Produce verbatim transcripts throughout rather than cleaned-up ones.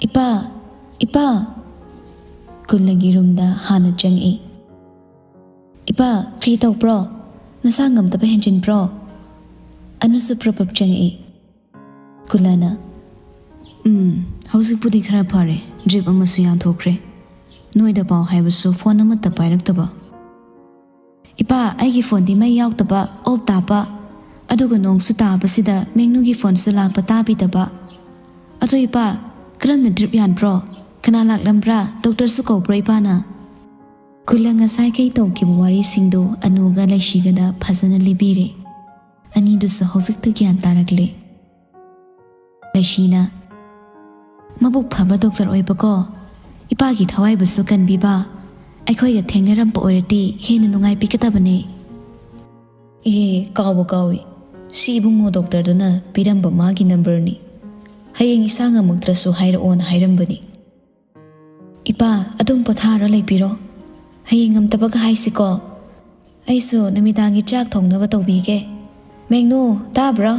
"ꯏꯄꯥ, ꯏꯄꯥ!" ꯀꯨꯜꯂꯒꯤ ꯔꯨꯝꯗ ꯍꯥꯟꯅ ꯆꯪꯉꯛꯏ꯫ "ꯏꯄꯥ, ꯀꯔꯤ ꯇꯧꯕ꯭ꯔꯣ? ꯅꯁꯥ ꯉꯝꯗꯕ ꯍꯦꯟꯖꯤꯟꯕ꯭ꯔꯣ?" ꯑꯅꯨꯁꯨ ꯄ꯭ꯔꯞ ꯄ꯭ꯔꯞ ꯆꯪꯉꯛꯏ꯫ ꯀꯨꯜꯂꯅ, "ꯎꯝ, ꯍꯧꯖꯤꯛꯄꯨꯗꯤ ꯈꯔ ꯐꯔꯦ, ꯗ꯭ꯔꯤꯞ ꯑꯃꯁꯨ ꯌꯥꯟꯊꯣꯛꯈ꯭ꯔꯦ꯫ ꯅꯣꯏꯗ ꯄꯥꯎ ꯍꯥꯏꯕꯁꯨ ꯐꯣꯟ ꯑꯃꯠꯇ ꯄꯥꯏꯔꯛꯇꯕ꯫ ꯏꯄꯥ, ꯑꯩꯒꯤ ꯐꯣꯟꯗꯤ ꯃꯩ ꯌꯥꯎꯗꯕ, ꯑꯣꯞ ꯇꯥꯕ, ꯑꯗꯨꯒ ꯅꯣꯡꯁꯨ ꯇꯥꯕꯁꯤꯗ ꯃꯦꯡꯅꯨꯒꯤ ꯐꯣꯟꯁꯨ ꯂꯥꯛꯄ ꯇꯥꯕꯤꯗꯕ꯫ ꯑꯗꯣ ꯏꯄꯥ, ꯀꯔꯝꯅ ꯗ꯭ꯔꯤꯞ ꯌꯥꯟꯕ꯭ꯔꯣ? ꯀꯅꯥ ꯂꯥꯛꯂꯝꯕ꯭ꯔꯥ? ꯗꯣꯛꯇꯔꯁꯨ ꯀꯧꯕ꯭ꯔꯣ ꯏꯄꯥꯅ?" ꯀꯨꯜꯂ ꯉꯁꯥꯏꯈꯩ ꯇꯧꯈꯤꯕ ꯋꯥꯔꯤꯁꯤꯡꯗꯨ ꯑꯅꯨꯒ ꯂꯩꯁꯤꯒꯗ ꯐꯖꯅ ꯂꯤꯕꯤꯔꯦ꯫ ꯑꯅꯤꯗꯨꯁꯨ ꯍꯧꯖꯤꯛꯇ ꯒ꯭ꯌꯥꯟ ꯇꯥꯔꯛꯂꯦ꯫ ꯂꯩꯁꯤꯅ, "ꯃꯕꯨꯛ ꯐꯕ ꯗꯣꯛꯇꯔ ꯑꯣꯏꯕꯀꯣ, ꯏꯄꯥꯒꯤ ꯊꯋꯥꯏꯕꯨꯁꯨ ꯀꯟꯕꯤꯕ, ꯑꯩꯈꯣꯏꯒ ꯊꯦꯡꯅꯔꯝꯕ ꯑꯣꯏꯔꯗꯤ ꯍꯦꯟꯅ ꯅꯨꯡꯉꯥꯏꯕꯤꯒꯗꯕꯅꯦ꯫" "ꯑꯦ, ꯀꯥꯎꯕꯨ ꯀꯥꯎꯏ, ꯁꯤ ꯏꯕꯨꯡꯉꯣ ꯗꯣꯛꯇꯔꯗꯨꯅ ꯄꯤꯔꯝꯕ ꯃꯥꯒꯤ ꯅꯝꯕꯔꯅꯤ꯫ ꯍꯌꯦꯡ ꯏꯁꯥ ꯉꯝꯃꯛꯇ꯭ꯔꯁꯨ ꯍꯥꯏꯔꯛꯑꯣꯅ ꯍꯥꯏꯔꯝꯕꯅꯤ꯫ ꯏꯄꯥ, ꯑꯗꯨꯝ ꯄꯣꯊꯥꯔ ꯂꯩꯕꯤꯔꯣ꯫ ꯍꯌꯦꯡ ꯉꯝꯗꯕꯒ ꯍꯥꯏꯁꯤꯀꯣ꯫ ꯑꯩꯁꯨ ꯅꯨꯃꯤꯗꯥꯡꯒꯤ ꯆꯥꯛ ꯊꯣꯡꯅꯕ ꯇꯧꯕꯤꯒꯦ꯫ ꯃꯦꯡꯅꯨ, ꯇꯥꯕ꯭ꯔꯣ?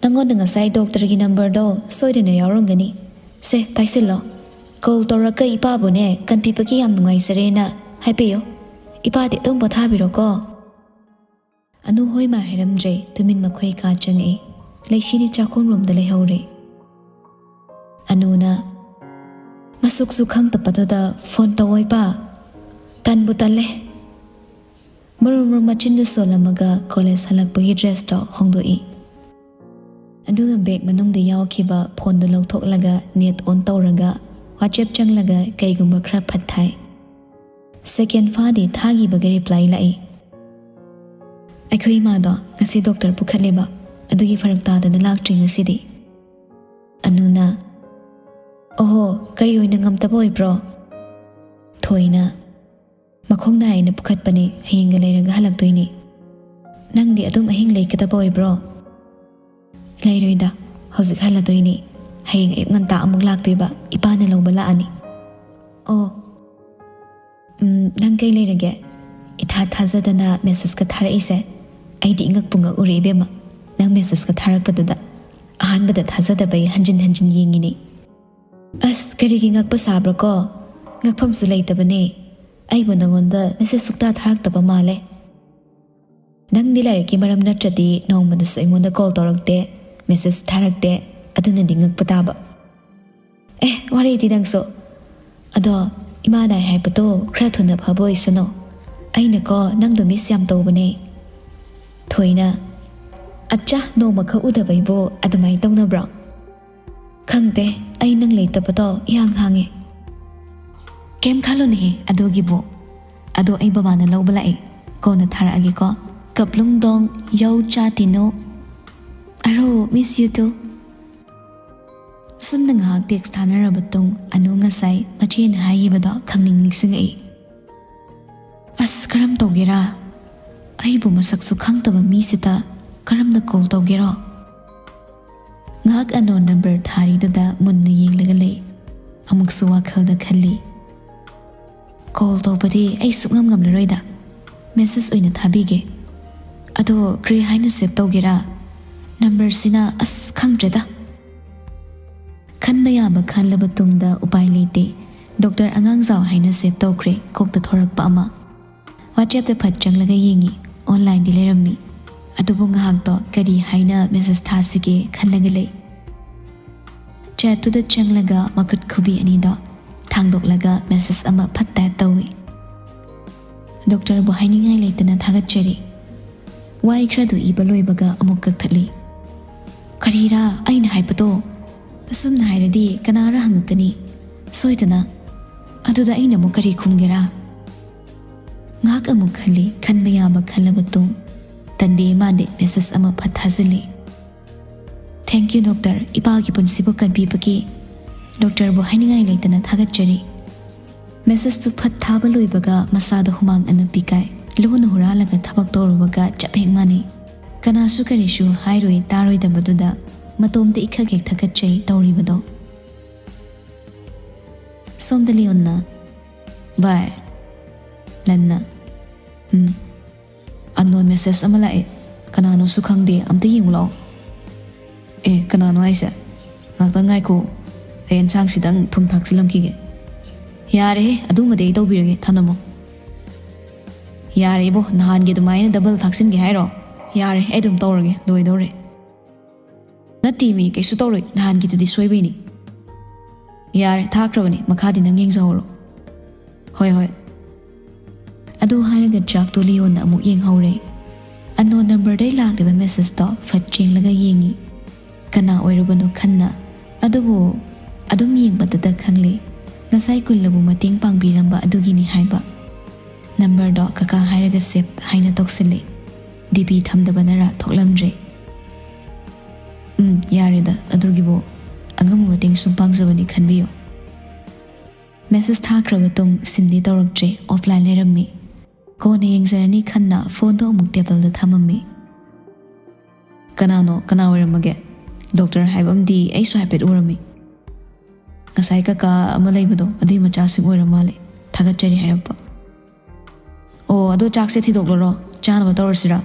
ꯅꯪꯉꯣꯟꯗ ꯉꯁꯥꯏ ꯗꯣꯛꯇꯔꯒꯤ ꯅꯝꯕꯔꯗꯣ ꯁꯣꯏꯗꯅ ꯌꯥꯎꯔꯝꯒꯅꯤ꯫ ꯁꯦ, ꯄꯥꯏꯁꯤꯜꯂꯣ꯫ ꯀꯣꯜ ꯇꯧꯔꯒ ꯏꯄꯥꯕꯨꯅꯦ ꯀꯟꯕꯤꯕꯒꯤ ꯌꯥꯝ ꯅꯨꯡꯉꯥꯏꯖꯔꯦꯅ ꯍꯥꯏꯕꯤꯌꯨ꯫ ꯏꯄꯥꯗꯤ ꯑꯗꯨꯝ ꯄꯣꯊꯥꯕꯤꯔꯣꯀꯣ꯫" ꯑꯅꯨ ꯍꯣꯏ ꯃꯥ ꯍꯥꯏꯔꯝꯗ꯭ꯔꯦ, ꯇꯨꯃꯤꯟ ꯃꯈꯣꯏ ꯀꯥ ꯆꯪꯉꯛꯏ꯫ ꯂꯩꯁꯤꯗꯤ ꯆꯥꯛꯈꯨꯝꯔꯣꯝꯗ ꯂꯩꯍꯧꯔꯦ꯫ ꯑꯅꯨꯅ, "ꯃꯁꯛꯁꯨ ꯈꯪꯗꯕꯗꯨꯗ ꯐꯣꯟ ꯇꯧꯑꯣꯏꯕ? ꯇꯟꯕꯨ ꯇꯜꯂꯦ꯫" ꯃꯔꯨ ꯃꯔꯨ ꯃꯆꯤꯟꯗꯨ ꯁꯣꯜꯂꯝꯃꯒ ꯀꯣꯂꯦꯖ ꯍꯜꯂꯛꯄꯒꯤ ꯗ꯭ꯔꯦꯁꯇꯣ ꯍꯣꯡꯗꯣꯛꯏ꯫ ꯑꯗꯨꯒ ꯕꯦꯒ ꯃꯅꯨꯡꯗ ꯌꯥꯎꯈꯤꯕ ꯐꯣꯟꯗꯨ ꯂꯧꯊꯣꯛꯂꯒ ꯅꯦꯠ ꯑꯣꯟ ꯇꯧꯔꯒ ꯋꯥꯆꯦꯞ ꯆꯪꯂꯒ ꯀꯩꯒꯨꯝꯕ ꯈꯔ ꯐꯠ ꯊꯥꯏ꯫ ꯁꯦꯀꯦꯟ ꯐꯥꯗꯦ ꯊꯥꯈꯤꯕꯒ ꯔꯤꯄ꯭ꯂꯥꯏ ꯂꯥꯛꯏ꯫ "ꯑꯩꯈꯣꯏ ꯏꯃꯥꯗꯣ ꯉꯁꯤ ꯗꯣꯛꯇꯔ ꯄꯨꯈꯠꯂꯦꯕ, ꯑꯗꯨꯒꯤ ꯐꯔꯛ ꯇꯥꯗꯅ ꯂꯥꯛꯇ꯭ꯔꯤ ꯉꯁꯤꯗꯤ꯫" ꯑꯅꯨꯅ, "ꯑꯣꯍꯣ, ꯀꯔꯤ ꯑꯣꯏꯅ ꯉꯝꯗꯕ ꯑꯣꯏꯕ꯭ꯔꯣ?" ꯊꯣꯏꯅ, "ꯃꯈꯣꯡ ꯅꯥꯏꯅ ꯄꯨꯈꯠꯄꯅꯦ, ꯍꯌꯦꯡꯒ ꯂꯩꯔꯒ ꯍꯜꯂꯛꯇꯣꯏꯅꯦ꯫" "ꯅꯪꯗꯤ ꯑꯗꯨꯝ ꯑꯍꯤꯡ ꯂꯩꯒꯗꯕ ꯑꯣꯏꯕ꯭ꯔꯣ?" "ꯂꯩꯔꯣꯏꯗ, ꯍꯧꯖꯤꯛ ꯍꯜꯂꯗꯣꯏꯅꯦ꯫ ꯍꯌꯦꯡ ꯑꯌꯨꯛ ꯉꯟꯇꯥ ꯑꯃꯨꯛ ꯂꯥꯛꯇꯣꯏꯕ, ꯏꯄꯥꯅ ꯂꯧꯕ ꯂꯥꯛꯑꯅꯤ꯫" "ꯑꯣ, ꯎꯝ, ꯅꯪ ꯀꯩ ꯂꯩꯔꯒꯦ? ꯏꯊꯥ ꯊꯥꯖꯗꯅ ꯃꯦꯁꯦꯖꯀ ꯊꯥꯔꯛꯏꯁꯦ꯫ ꯑꯩꯗꯤ ꯏꯉꯛꯄꯨ ꯉꯛꯎꯔꯦ ꯏꯕꯦꯝꯃ, ꯅꯪ ꯃꯦꯁꯦꯖꯀ ꯊꯥꯔꯛꯄꯗꯨꯗ꯫ ꯑꯍꯥꯟꯕꯗ ꯊꯥꯖꯗꯕꯩ ꯍꯟꯖꯤꯟ ꯍꯟꯖꯤꯟ ꯌꯦꯡꯉꯤꯅꯦ꯫" ꯑꯁ, ꯀꯔꯤꯒꯤ ꯉꯛꯄ ꯁꯥꯕ꯭ꯔꯥ ꯀꯣ? ꯉꯛꯐꯝꯁꯨ ꯂꯩꯇꯕꯅꯦ꯫ ꯑꯩꯕꯨ ꯅꯪꯉꯣꯟꯗ ꯃꯦꯁꯦꯖ ꯁꯨꯛꯊꯥ ꯊꯥꯔꯛꯇꯕ ꯃꯥꯜꯂꯦ꯫ ꯅꯪꯗꯤ ꯂꯥꯏꯔꯤꯛꯀꯤ ꯃꯔꯝ ꯅꯠꯇ꯭ꯔꯗꯤ ꯅꯣꯡꯃꯗꯁꯨ ꯑꯩꯉꯣꯟꯗ ꯀꯣꯜ ꯇꯧꯔꯛꯇꯦ, ꯃꯦꯁꯦꯖ ꯊꯥꯔꯛꯇꯦ, ꯑꯗꯨꯅꯗꯤ ꯉꯛꯄ ꯇꯥꯕ꯫ ꯑꯦ, ꯋꯥꯔꯤꯗꯤ ꯅꯪꯁꯨ꯫ ꯑꯗꯣ ꯏꯃꯥꯅ ꯍꯥꯏꯕꯗꯣ ꯈꯔ ꯊꯨꯅ ꯐꯕ ꯑꯣꯏꯁꯅꯨ꯫ ꯑꯩꯅꯀꯣ ꯅꯪꯗꯣ ꯃꯤꯁ ꯌꯥꯝ ꯇꯧꯕꯅꯦ꯫ ꯊꯣꯏꯅ, ꯑꯠꯆꯥ, ꯅꯣꯡꯃꯈꯛ ꯎꯗꯕꯩꯕꯨ ꯑꯗꯨꯃꯥꯏꯅ ꯇꯧꯅꯕ꯭ꯔꯣ? ꯈꯪꯗꯦ, ꯑꯩ ꯅꯪ ꯂꯩꯇꯕꯗꯣ ꯏꯍꯥꯡ ꯍꯥꯡꯉꯦ꯫ ꯀꯩꯝ ꯈꯜꯂꯨꯅꯦꯍꯦ ꯑꯗꯨꯒꯤꯕꯨ꯫ ꯑꯗꯣ ꯑꯩ ꯕꯕꯥꯅ ꯂꯧꯕ ꯂꯥꯛꯑꯦ, ꯀꯣꯟꯅ ꯊꯥꯔꯛꯑꯒꯦꯀꯣ꯫ ꯀꯞꯂꯨꯡꯗꯣꯡ ꯌꯧ ꯆꯥ ꯇꯤꯅꯨ꯫ ꯑꯔꯣ, miss you too꯫ ꯑꯁꯨꯝꯅ ꯉꯥꯏꯍꯥꯛ ꯇꯦꯛꯁ ꯊꯥꯅꯔꯕ ꯇꯨꯡ ꯑꯅꯨ ꯉꯁꯥꯏ ꯃꯆꯦꯅ ꯍꯥꯏꯈꯤꯕꯗꯣ ꯈꯪꯅꯤꯡ ꯅꯤꯡꯁꯤꯡꯉꯛꯏ꯫ ꯑꯁ, ꯀꯔꯝ ꯇꯧꯒꯦꯔꯥ? ꯑꯩꯕꯨ ꯃꯁꯛꯁꯨ ꯈꯪꯗꯕ ꯃꯤꯁꯤꯗ ꯀꯔꯝꯅ ꯀꯣꯜ ꯇꯧꯒꯦꯔꯣ? ꯉꯥꯏꯍꯥꯛ ꯑꯟꯅꯣꯟ ꯅꯝꯕꯔ ꯊꯥꯔꯤꯗꯨꯗ ꯃꯨꯟꯅ ꯌꯦꯡꯂꯒ ꯂꯩ꯫ ꯑꯃꯨꯛꯁꯨ ꯋꯥꯈꯜꯗ ꯈꯜꯂꯤ, ꯀꯣꯜ ꯇꯧꯕꯗꯤ ꯑꯩ ꯁꯨꯛꯉꯝ ꯉꯝꯂꯔꯣꯏꯗ꯫ ꯃꯦꯁꯦꯖ ꯑꯣꯏꯅ ꯊꯥꯕꯤꯒꯦ꯫ ꯑꯗꯣ ꯀꯔꯤ ꯍꯥꯏꯅ ꯁꯦꯚ ꯇꯧꯒꯦꯔꯥ? ꯅꯝꯕꯔꯁꯤꯅ ꯑꯁ ꯈꯪꯗ꯭ꯔꯦꯗ꯫ ꯈꯟꯕ ꯌꯥꯕ ꯈꯜꯂꯕ ꯇꯨꯡꯗ ꯎꯄꯥꯏ ꯂꯩꯇꯦ꯫ ꯗꯣꯛꯇꯔ ꯑꯉꯥꯡꯖꯥꯎ ꯍꯥꯏꯅ ꯁꯦꯚ ꯇꯧꯈ꯭ꯔꯦ ꯀꯣꯛꯇ ꯊꯣꯔꯛꯄ ꯑꯃ꯫ ꯋꯥꯆꯦꯞꯇ ꯐꯠ ꯆꯪꯂꯒ ꯌꯦꯡꯉꯤ, ꯑꯣꯟꯂꯥꯏꯟꯗꯤ ꯂꯩꯔꯝꯃꯤ꯫ ꯑꯗꯨꯕꯨ ꯉꯥꯏꯍꯥꯛꯇꯣ ꯀꯔꯤ ꯍꯥꯏꯅ ꯃꯦꯁꯦꯖ ꯊꯥꯁꯤꯒꯦ ꯈꯜꯂꯒ ꯂꯩ꯫ ꯆꯦꯠꯇꯨꯗ ꯆꯪꯂꯒ ꯃꯈꯨꯠ ꯈꯨꯕꯤ ꯑꯅꯤꯗꯣ ꯊꯥꯡꯗꯣꯛꯂꯒ ꯃꯦꯁꯦꯖ ꯑꯃ ꯐꯠ ꯇꯥꯏꯞ ꯇꯧꯏ꯫ ꯗꯣꯛꯇꯔꯕꯨ ꯍꯥꯏꯅꯤꯡꯉꯥꯏ ꯂꯩꯇꯅ ꯊꯥꯒꯠꯆꯔꯤ꯫ ꯋꯥꯍꯩ ꯈꯔꯗꯨ ꯏꯕ ꯂꯣꯏꯕꯒ ꯑꯃꯨꯛ ꯀꯛꯊꯠꯂꯤ꯫ ꯀꯔꯤꯔꯥ ꯑꯩꯅ ꯍꯥꯏꯕꯗꯣ? ꯑꯁꯨꯝꯅ ꯍꯥꯏꯔꯗꯤ ꯀꯅꯥꯔ ꯍꯪꯉꯛꯀꯅꯤ ꯁꯣꯏꯗꯅ꯫ ꯑꯗꯨꯗ ꯑꯩꯅ ꯑꯃꯨꯛ ꯀꯔꯤ ꯈꯨꯝꯒꯦꯔꯥ? ꯉꯥꯏꯍꯥꯛ ꯑꯃꯨꯛ ꯈꯜꯂꯤ, ꯈꯟꯕ ꯌꯥꯕ ꯈꯜꯂꯕ ꯇꯨꯡ ꯇꯟꯗꯦ ꯃꯥꯟꯗꯦ ꯃꯦꯁꯦꯖ ꯑꯃ ꯐꯠ ꯊꯥꯖꯤꯜꯂꯤ꯫ Thank you ꯗꯣꯛꯇꯔ, ꯏꯄꯥꯒꯤ ꯄꯨꯟꯁꯤꯕꯨ ꯀꯟꯕꯤꯕꯒꯤ꯫ ꯗꯣꯛꯇꯔꯕꯨ ꯍꯥꯏꯅꯤꯡꯉꯥꯏ ꯂꯩꯇꯅ ꯊꯥꯒꯠꯆꯔꯤ꯫ ꯃꯦꯁꯦꯖꯇꯨ ꯐꯠ ꯊꯥꯕ ꯂꯣꯏꯕꯒ ꯃꯁꯥꯗ ꯍꯨꯃꯥꯡ ꯑꯅꯞꯄꯤ ꯀꯥꯏ꯫ ꯂꯨꯅ ꯍꯨꯔꯥꯜꯂꯒ ꯊꯕꯛ ꯇꯧꯔꯨꯕꯒ ꯆꯞ ꯍꯦꯛ ꯃꯥꯟꯅꯩ꯫ ꯀꯅꯥꯁꯨ ꯀꯔꯤꯁꯨ ꯍꯥꯏꯔꯣꯏ ꯇꯥꯔꯣꯏꯗꯕꯗꯨꯗ ꯃꯇꯣꯝꯇ ꯏꯈꯛ ꯍꯦꯛ ꯊꯥꯒꯠꯆꯩ ꯇꯧꯔꯤꯕꯗꯣ꯫ ꯁꯣꯝꯗ ꯂꯤꯌꯣꯟꯅ, ꯚꯥꯏ꯫ ꯂꯟꯅ, ꯎꯝ꯫ Unknown message ꯑꯃ ꯂꯥꯛꯑꯦ꯫ ꯀꯅꯥꯅꯣꯁꯨ ꯈꯪꯗꯦ, ꯑꯝꯇ ꯌꯦꯡꯉꯨ ꯂꯥꯛꯑꯣ꯫ ꯑꯦ, ꯀꯅꯥꯅꯣ ꯍꯥꯏꯁꯦ? ꯉꯥꯛꯇꯪ ꯉꯥꯏꯈꯣ꯫ ꯑꯩ ꯌꯦꯟꯁꯥꯡꯁꯤꯗꯪ ꯊꯨꯝ ꯊꯥꯛꯆꯤꯜꯂꯝꯈꯤꯒꯦ꯫ ꯌꯥꯔꯦꯍꯦ, ꯑꯗꯨꯃꯗꯤ ꯑꯩ ꯇꯧꯕꯤꯔꯒꯦ, ꯊꯝꯂꯝꯃꯣ꯫ ꯌꯥꯔꯦ ꯏꯕꯣ, ꯅꯍꯥꯟꯒꯤ ꯑꯗꯨꯃꯥꯏꯅ ꯗꯕꯜ ꯊꯥꯛꯆꯤꯟꯒꯦ ꯍꯥꯏꯔꯣ? ꯌꯥꯔꯦ, ꯑꯩ ꯑꯗꯨꯝ ꯇꯧꯔꯒꯦ, ꯂꯣꯏꯗꯧꯔꯦ꯫ ꯅꯠꯇꯦ ꯃꯤ, ꯀꯩꯁꯨ ꯇꯧꯔꯣꯏ, ꯅꯍꯥꯟꯒꯤꯗꯨꯗꯤ ꯁꯣꯏꯕꯩꯅꯤ꯫ ꯌꯥꯔꯦ, ꯊꯥꯈ꯭ꯔꯕꯅꯤ, ꯃꯈꯥꯗꯤ ꯅꯪ ꯌꯦꯡꯖꯍꯧꯔꯣ꯫ ꯍꯣꯏ ꯍꯣꯏ꯫ ꯑꯗꯨ ꯍꯥꯏꯔꯒ ꯆꯥꯛꯇꯣ ꯂꯤꯌꯣꯟꯅ ꯑꯃꯨꯛ ꯌꯦꯡꯍꯧꯔꯦ꯫ ꯑꯟꯅꯣꯟ ꯅꯝꯕꯔꯗꯩ ꯂꯥꯛꯂꯤꯕ ꯃꯦꯁꯦꯖꯇꯣ ꯐꯠ ꯆꯦꯡꯂꯒ ꯌꯦꯡꯉꯤ꯫ ꯀꯅꯥ ꯑꯣꯏꯔꯨꯕꯅꯣ ꯈꯟꯅ꯫ ꯑꯗꯨꯕꯨ ꯑꯗꯨꯝ ꯌꯦꯡꯕꯗꯨꯗ ꯈꯪꯂꯦ, ꯉꯁꯥꯏ ꯀꯨꯜꯂꯕꯨ ꯃꯇꯦꯡ ꯄꯥꯡꯕꯤꯔꯝꯕ ꯑꯗꯨꯒꯤꯅꯤ ꯍꯥꯏꯕ꯫ ꯅꯝꯕꯔꯗꯣ ꯀꯀꯥ ꯍꯥꯏꯔꯒ ꯁꯦꯞ ꯍꯥꯏꯅ ꯇꯧꯁꯤꯜꯂꯦ꯫ ꯗꯤ ꯄꯤ ꯊꯝꯗꯕꯅꯔ ꯊꯣꯛꯂꯝꯗ꯭ꯔꯦ꯫ ꯎꯝ, ꯌꯥꯔꯦꯗ, ꯑꯗꯨꯒꯤꯕꯨ ꯑꯉꯝꯕ ꯃꯇꯦꯡ ꯁꯨꯝ ꯄꯥꯡꯖꯕꯅꯤ ꯈꯟꯕꯤꯌꯨ꯫ ꯃꯦꯁꯦꯖ ꯊꯥꯈ꯭ꯔꯕ ꯇꯨꯡ ꯁꯤꯟꯗꯤ ꯇꯧꯔꯛꯇ꯭ꯔꯦ, ꯑꯣꯐꯂꯥꯏꯟ ꯂꯩꯔꯝꯃꯤ꯫ ꯀꯣꯟꯅ ꯌꯦꯡꯖꯔꯅꯤ ꯈꯟꯅ ꯐꯣꯟꯗꯣ ꯑꯃꯨꯛ ꯇꯦꯕꯜꯗ ꯊꯝꯃꯝꯃꯤ꯫ ꯀꯅꯥꯅꯣ? ꯀꯅꯥ ꯑꯣꯏꯔꯝꯃꯒꯦ? ꯗꯣꯛꯇꯔ ꯍꯥꯏꯕ ꯑꯃꯗꯤ ꯑꯩꯁꯨ ꯍꯥꯏꯐꯦꯠ ꯎꯔꯝꯃꯤ꯫ ꯉꯁꯥꯏ ꯀꯀꯥ ꯑꯃ ꯂꯩꯕꯗꯣ, ꯑꯗꯨꯏ ꯃꯆꯥꯁꯤꯡ ꯑꯣꯏꯔ ꯃꯥꯜꯂꯦ, ꯊꯥꯒꯠꯆꯔꯤ ꯍꯥꯏꯔꯛꯄ꯫ ꯑꯣ, ꯑꯗꯣ ꯆꯥꯛꯁꯦ ꯊꯤꯗꯣꯛꯂꯔꯣ? ꯆꯥꯅꯕ ꯇꯧꯔꯁꯤꯔꯥ?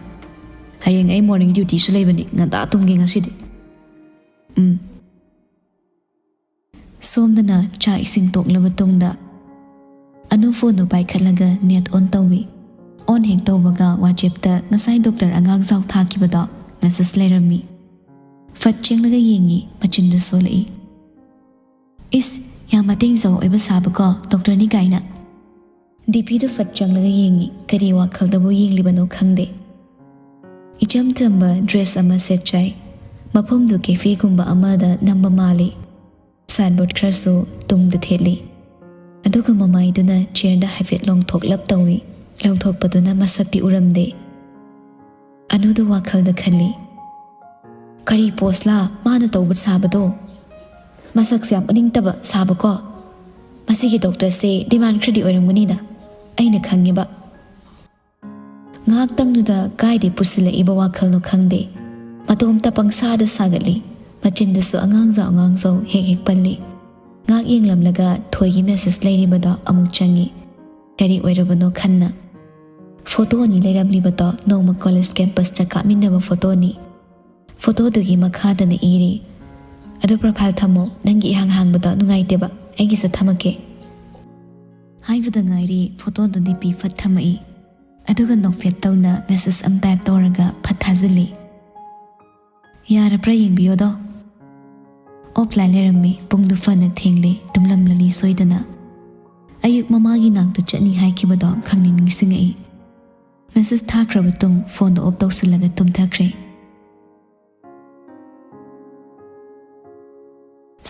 ꯍꯌꯦꯡ ꯑꯩ ꯃꯣꯔꯅꯤꯡ ꯗ꯭ꯌꯨꯇꯤꯁꯨ ꯂꯩꯕꯅꯤ, ꯉꯟꯇꯥ ꯇꯨꯝꯒꯦ ꯉꯁꯤꯗꯤ꯫ ꯎꯝ꯫ ꯁꯣꯝꯗꯅ ꯆꯥꯛ ꯏꯁꯤꯡ ꯇꯣꯛꯂꯕ ꯇꯨꯡꯗ ꯑꯅꯨ ꯐꯣꯟꯗꯨ ꯄꯥꯏꯈꯠꯂꯒ ꯅꯦꯠ ꯑꯣꯟ ꯇꯧꯏ꯫ ꯑꯣꯟ ꯍꯦꯛ ꯇꯧꯕꯒ ꯋꯥꯆꯦꯞꯇ ꯉꯁꯥꯏ ꯗꯣꯛꯇꯔ ꯑꯉꯥꯡꯖꯥꯎ ꯊꯥꯈꯤꯕꯗꯣ ꯃꯦꯁꯦꯖ ꯂꯩꯔꯝꯃꯤ꯫ ꯐꯠ ꯆꯦꯡꯂꯒ ꯌꯦꯡꯉꯤ, ꯃꯆꯤꯟꯗꯨ ꯁꯣꯜꯂꯛꯏ꯫ ꯏꯁ, ꯌꯥꯝ ꯃꯇꯦꯡ ꯖꯧ ꯑꯣꯏꯕ ꯁꯥꯕꯀꯣ ꯗꯣꯛꯇꯔꯅꯤ ꯀꯥꯏꯅ꯫ ꯗꯤ ꯄꯤꯗꯨ ꯐꯠ ꯆꯪꯂꯒ ꯌꯦꯡꯉꯤ, ꯀꯔꯤ ꯋꯥꯈꯜꯗꯕꯨ ꯌꯦꯡꯂꯤꯕꯅꯣ ꯈꯪꯗꯦ꯫ ꯏꯆꯝ ꯆꯝꯕ ꯗ꯭ꯔꯦꯁ ꯑꯃ ꯁꯦꯠꯆꯥꯏ꯫ ꯃꯐꯝꯗꯨ ꯀꯦꯐꯦꯒꯨꯝꯕ ꯑꯃꯗ ꯅꯝꯕ ꯃꯥꯜꯂꯤ꯫ ꯁꯥꯏꯟꯕꯣꯔꯗ ꯈꯔꯁꯨ ꯇꯨꯡꯗ ꯊꯦꯠꯂꯤ꯫ ꯑꯗꯨꯒ ꯃꯃꯥꯏꯗꯨꯅ ꯆꯤꯌꯔꯗ ꯍꯥꯏꯐꯦꯠ ꯂꯣꯡꯊꯣꯛꯂꯞ ꯇꯧꯏ꯫ ꯂꯣꯡꯊꯣꯛꯄꯗꯨꯅ ꯃꯁꯛꯇꯤ ꯎꯔꯝꯗꯦ꯫ ꯑꯅꯨꯗꯨ ꯋꯥꯈꯜꯗ ꯈꯜꯂꯤ, "ꯀꯔꯤ ꯄꯣꯁꯂꯥ ꯃꯥꯅ ꯇꯧꯕ ꯁꯥꯕꯗꯣ? ꯃꯁꯛꯁꯦ ꯌꯥꯝ ꯎꯅꯤꯡꯇꯕ ꯁꯥꯕꯀꯣ꯫ ꯃꯁꯤꯒꯤ ꯗꯣꯛꯇꯔꯁꯦ ꯗꯤꯃꯥꯟ ꯈꯔꯗꯤ ꯑꯣꯏꯔꯝꯒꯅꯤꯗ, ꯑꯩꯅ ꯈꯪꯉꯦꯕ꯫" ꯉꯥꯏꯍꯥꯛꯇꯪꯗꯨꯗ ꯀꯥꯏꯗꯩ ꯄꯨꯁꯤꯜꯂꯛꯏꯕ ꯋꯥꯈꯜꯅꯣ ꯈꯪꯗꯦ, ꯃꯇꯣꯝꯇ ꯄꯪꯁꯥꯗ ꯁꯥꯒꯠꯂꯤ꯫ ꯃꯆꯤꯟꯗꯨꯁꯨ ꯑꯉꯥꯡꯖꯧ ꯑꯉꯥꯡꯖꯧ ꯍꯦꯛ ꯍꯦꯛ ꯄꯜꯂꯤ꯫ ꯉꯥꯏꯍꯥꯛ ꯌꯦꯡꯂꯝꯂꯒ ꯊꯣꯏꯒꯤ ꯃꯦꯁꯦꯖ ꯂꯩꯔꯤꯕꯗꯣ ꯑꯃꯨꯛ ꯆꯪꯉꯤ꯫ ꯀꯔꯤ ꯑꯣꯏꯔꯕꯅꯣ ꯈꯟꯅ꯫ ꯐꯣꯇꯣ ꯑꯅꯤ ꯂꯩꯔꯝꯂꯤꯕꯗꯣ ꯅꯣꯡꯃ ꯀꯣꯂꯦꯖ ꯀꯦꯝꯄꯁꯇ ꯀꯥꯞꯃꯤꯟꯅꯕ ꯐꯣꯇꯣꯅꯤ꯫ ꯐꯣꯇꯣꯗꯨꯒꯤ ꯃꯈꯥꯗꯅ ꯏꯔꯤ, "ꯑꯗꯨ profile ꯊꯝꯃꯣ, ꯅꯪꯒꯤ ꯏꯍꯥꯡ ꯍꯥꯡꯕꯗꯣ ꯅꯨꯡꯉꯥꯏꯇꯦꯕ, ꯑꯩꯒꯤꯁꯨ ꯊꯝꯃꯛꯀꯦ"꯫ ꯍꯥꯏꯕꯗ ꯉꯥꯏꯔꯤ photoꯗꯨ DP ꯐꯠ ꯊꯝꯃꯛꯏ꯫ ꯑꯗꯨꯒ ꯅꯣꯛꯐꯦꯠ ꯇꯧꯅ message ꯑꯃ type ꯇꯧꯔꯒ ꯐꯠ ꯊꯥꯖꯤꯜꯂꯤ꯫ "ꯌꯥꯔꯕ꯭ꯔꯥ ꯌꯦꯡꯕꯤꯌꯣꯗꯣ"꯫ Offline ꯂꯩꯔꯝꯃꯤ꯫ ꯄꯨꯡꯗꯨ ꯐꯅ ꯊꯦꯡꯂꯦ, ꯇꯨꯝꯂꯝꯂꯅꯤ ꯁꯣꯏꯗꯅ꯫ ꯑꯌꯨꯛ ꯃꯃꯥꯒꯤ ꯅꯥꯛꯇ ꯆꯠꯅꯤ ꯍꯥꯏꯈꯤꯕꯗꯣ ꯈꯪꯅꯤꯡ ꯅꯤꯡꯁꯤꯡꯉꯛꯏ꯫ Message ꯊꯥꯈ꯭ꯔꯕ ꯇꯨꯡ phoneꯗꯨ off ꯇꯧꯁꯤꯜꯂꯒ ꯇꯨꯝꯊꯈ꯭ꯔꯦ꯫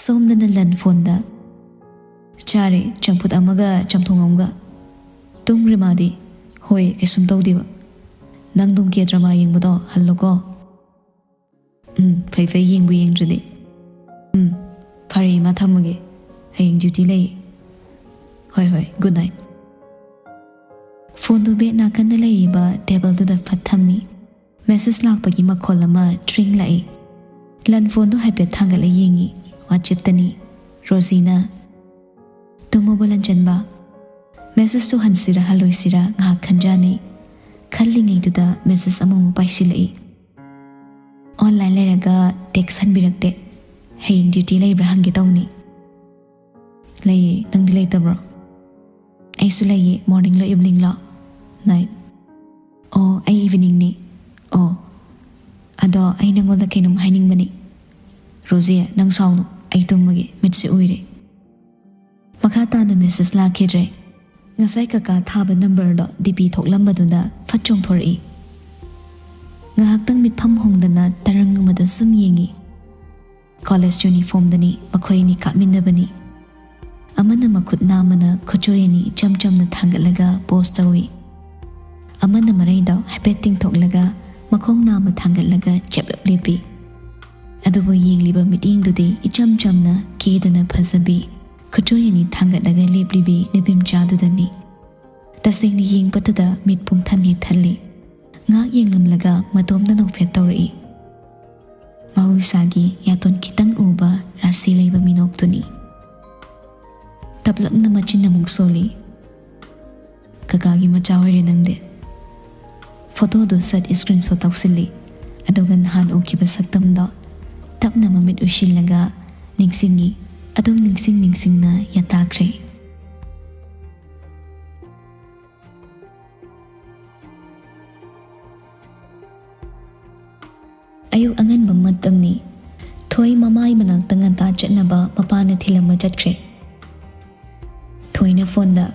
ꯁꯣꯝꯗꯅ ꯂꯟ phoneꯗ, "ꯆꯥꯔꯦ, ꯆꯝꯐꯨꯠ ꯑꯃꯒ ꯆꯝꯊꯣꯡ ꯑꯃꯒ"꯫ "ꯇꯨꯝꯈ꯭ꯔꯦ ꯃꯥꯗꯤ?" "ꯍꯣꯏ, ꯀꯩꯁꯨꯝ ꯇꯧꯗꯦꯕ"꯫ "ꯅꯪ ꯑꯗꯨꯝ K drama ꯌꯦꯡꯕꯗꯣ ꯍꯜꯂꯣꯀꯣ"꯫ "ꯎꯝ, ꯐꯩ ꯐꯩ, ꯌꯦꯡꯕꯨ ꯌꯦꯡꯗ꯭ꯔꯗꯤ"꯫ "ꯎꯝ, ꯐꯔꯦ ꯏꯃꯥ, ꯊꯝꯃꯒꯦ, ꯍꯌꯦꯡ duty ꯂꯩ"꯫ "ꯍꯣꯏ ꯍꯣꯏ, good night"꯫ Phoneꯗꯨ bed ꯅꯥꯀꯟꯗ ꯂꯩꯔꯤꯕ tableꯗꯨꯗ ꯐꯠ ꯊꯝꯃꯤ꯫ Message ꯂꯥꯛꯄꯒꯤ ꯃꯈꯣꯜ ꯑꯃ ꯇ꯭ꯔꯤꯡ ꯂꯥꯛꯏ꯫ ꯂꯟ phoneꯗꯨ ꯍꯥꯏꯐꯦꯠ ꯊꯥꯡꯒꯠꯂ ꯌꯦꯡꯉꯤ꯫ WhatsAppꯇꯅꯤ꯫ ꯔꯣꯖꯤꯅ, "ꯇꯨꯝꯃꯕꯣ ꯂꯟꯆꯟꯕ?" Messageꯇꯨ ꯍꯟꯁꯤꯔ ꯍꯜꯂꯣꯏꯁꯤꯔ ꯉꯥꯏꯍꯥꯛ ꯈꯟꯖꯥꯅꯩ꯫ ꯈꯜꯂꯤꯉꯩꯗꯨꯗ message ꯑꯃꯃꯨꯛ ꯄꯥꯏꯁꯤꯜꯂꯛꯏ꯫ "Online ꯂꯩꯔꯒ text ꯍꯟꯕꯤꯔꯛꯇꯦ꯫ ꯍꯌꯦꯡ duty ꯂꯩꯕ꯭ꯔꯥ ꯍꯪꯒꯦ ꯇꯧꯅꯤ"꯫ "ꯂꯩꯌꯦ, ꯅꯪꯗꯤ ꯂꯩꯇꯕ꯭ꯔꯣ?" "ꯑꯩꯁꯨ ꯂꯩꯌꯦ, morningꯂꯣ eveningꯂꯣ?" "Night"꯫ "ꯑꯣ, ꯑꯩ eveningꯅꯤ"꯫ "ꯑꯣ, ꯑꯗꯣ ꯑꯩ ꯅꯪꯉꯣꯟꯗ ꯀꯩꯅꯣꯝ ꯍꯥꯏꯅꯤꯡꯕꯅꯤ"꯫ "ꯔꯣꯖꯤ, ꯅꯪ ꯁꯥꯎꯅꯨ, ꯑꯩ ꯇꯨꯝꯃꯒꯦ, ꯃꯤꯠꯁꯦ ꯎꯏꯔꯦ"꯫ ꯃꯈꯥ ꯇꯥꯅ message ꯂꯥꯛꯈꯤꯗ꯭ꯔꯦ꯫ ꯉꯁꯥꯏ ꯀꯀꯥ ꯊꯥꯕ numberꯗꯣ DP ꯊꯣꯛꯂꯝꯕꯗꯨꯗ ꯐꯠ ꯆꯣꯡꯊꯣꯔꯛꯏ꯫ ꯉꯥꯏꯍꯥꯛꯇꯪ ꯃꯤꯠꯐꯝ ꯍꯣꯡꯗꯅ ꯇꯔꯪ ꯑꯃꯗ ꯁꯨꯝ ꯌꯦꯡꯉꯤ꯫ College uniformꯗꯅꯤ, ꯃꯈꯣꯏ ꯑꯅꯤ ꯀꯥꯞꯃꯤꯟꯅꯕꯅꯤ꯫ ꯑꯃꯅ ꯃꯈꯨꯠ ꯅꯥꯝꯃꯅ ꯈꯨꯠꯆꯣꯏ ꯑꯅꯤ ꯏꯆꯝ ꯆꯝꯅ ꯊꯥꯡꯒꯠꯂꯒ pose ꯇꯧꯏ꯫ ꯑꯃꯅ ꯃꯔꯩꯗꯣ ꯍꯥꯏꯐꯦꯠ ꯇꯤꯡꯊꯣꯛꯂꯒ ꯃꯈꯣꯡ ꯅꯥꯝꯃ ꯊꯥꯡꯒꯠꯂꯒ ꯆꯞꯂꯞ ꯂꯦꯞꯄꯤ꯫ ꯑꯗꯨꯕꯨ ꯌꯦꯡꯂꯤꯕ ꯃꯤꯠꯌꯦꯡꯗꯨꯗꯤ ꯏꯆꯝ ꯆꯝꯅ ꯀꯦꯗꯅ ꯐꯖꯕꯤ, ꯈꯨꯠꯆꯣꯏ ꯑꯅꯤ ꯊꯥꯡꯒꯠꯂꯒ ꯂꯦꯞꯂꯤꯕꯤ ꯅꯨꯄꯤꯃꯆꯥꯗꯨꯗꯅꯤ꯫ ꯇꯁꯦꯡꯅ ꯌꯦꯡꯕꯇꯗ ꯃꯤꯠ ꯄꯨꯡꯊꯟ ꯍꯦꯛ ꯊꯜꯂꯤ꯫ ꯉꯥꯏꯍꯥꯛ ꯌꯦꯡꯂꯝꯂꯒ ꯃꯇꯣꯝꯇ ꯅꯣꯛꯐꯦꯠ ꯇꯧꯔꯛꯏ꯫ ꯃꯍꯧꯁꯥꯒꯤ ꯌꯥꯇꯣꯟ ꯈꯤꯇꯪ ꯎꯕ ꯔꯥꯁꯤ ꯂꯩꯕ ꯃꯤꯅꯣꯛꯇꯨꯅꯤ꯫ ꯇꯞꯂꯞꯅ ꯃꯆꯤꯟ ꯑꯃꯨꯛ ꯁꯣꯜꯂꯤ꯫ "ꯀꯀꯥꯒꯤ ꯃꯆꯥ ꯑꯣꯏꯔꯦ ꯅꯪꯗꯤ"꯫ Photoꯗꯨ ꯁꯠ screenshot ꯇꯧꯁꯤꯜꯂꯤ꯫ ꯑꯗꯨꯒ ꯅꯍꯥꯟ ꯎꯈꯤꯕ ꯁꯛꯇꯝꯗꯣ ꯇꯞꯅ ꯃꯃꯤꯠ ꯎꯏꯁꯤꯜꯂꯒ ꯅꯤꯡꯁꯤꯡꯉꯤ꯫ ꯑꯗꯨꯝ ꯅꯤꯡꯁꯤꯡ ꯅꯤꯡꯁꯤꯡꯅ ꯌꯥꯇꯥꯈ꯭ꯔꯦ꯫ ꯑꯌꯨꯛ ꯑꯉꯟꯕ ꯃꯇꯝꯅꯤ꯫ ꯊꯣꯏ ꯃꯃꯥꯏ ꯃꯅꯥꯛꯇ ꯉꯟꯇꯥ ꯆꯠꯅꯕ ꯃꯄꯥꯅ ꯊꯤꯜꯂꯝꯃ ꯆꯠꯈ꯭ꯔꯦ꯫ ꯊꯣꯏꯅ ꯐꯣꯟꯗ,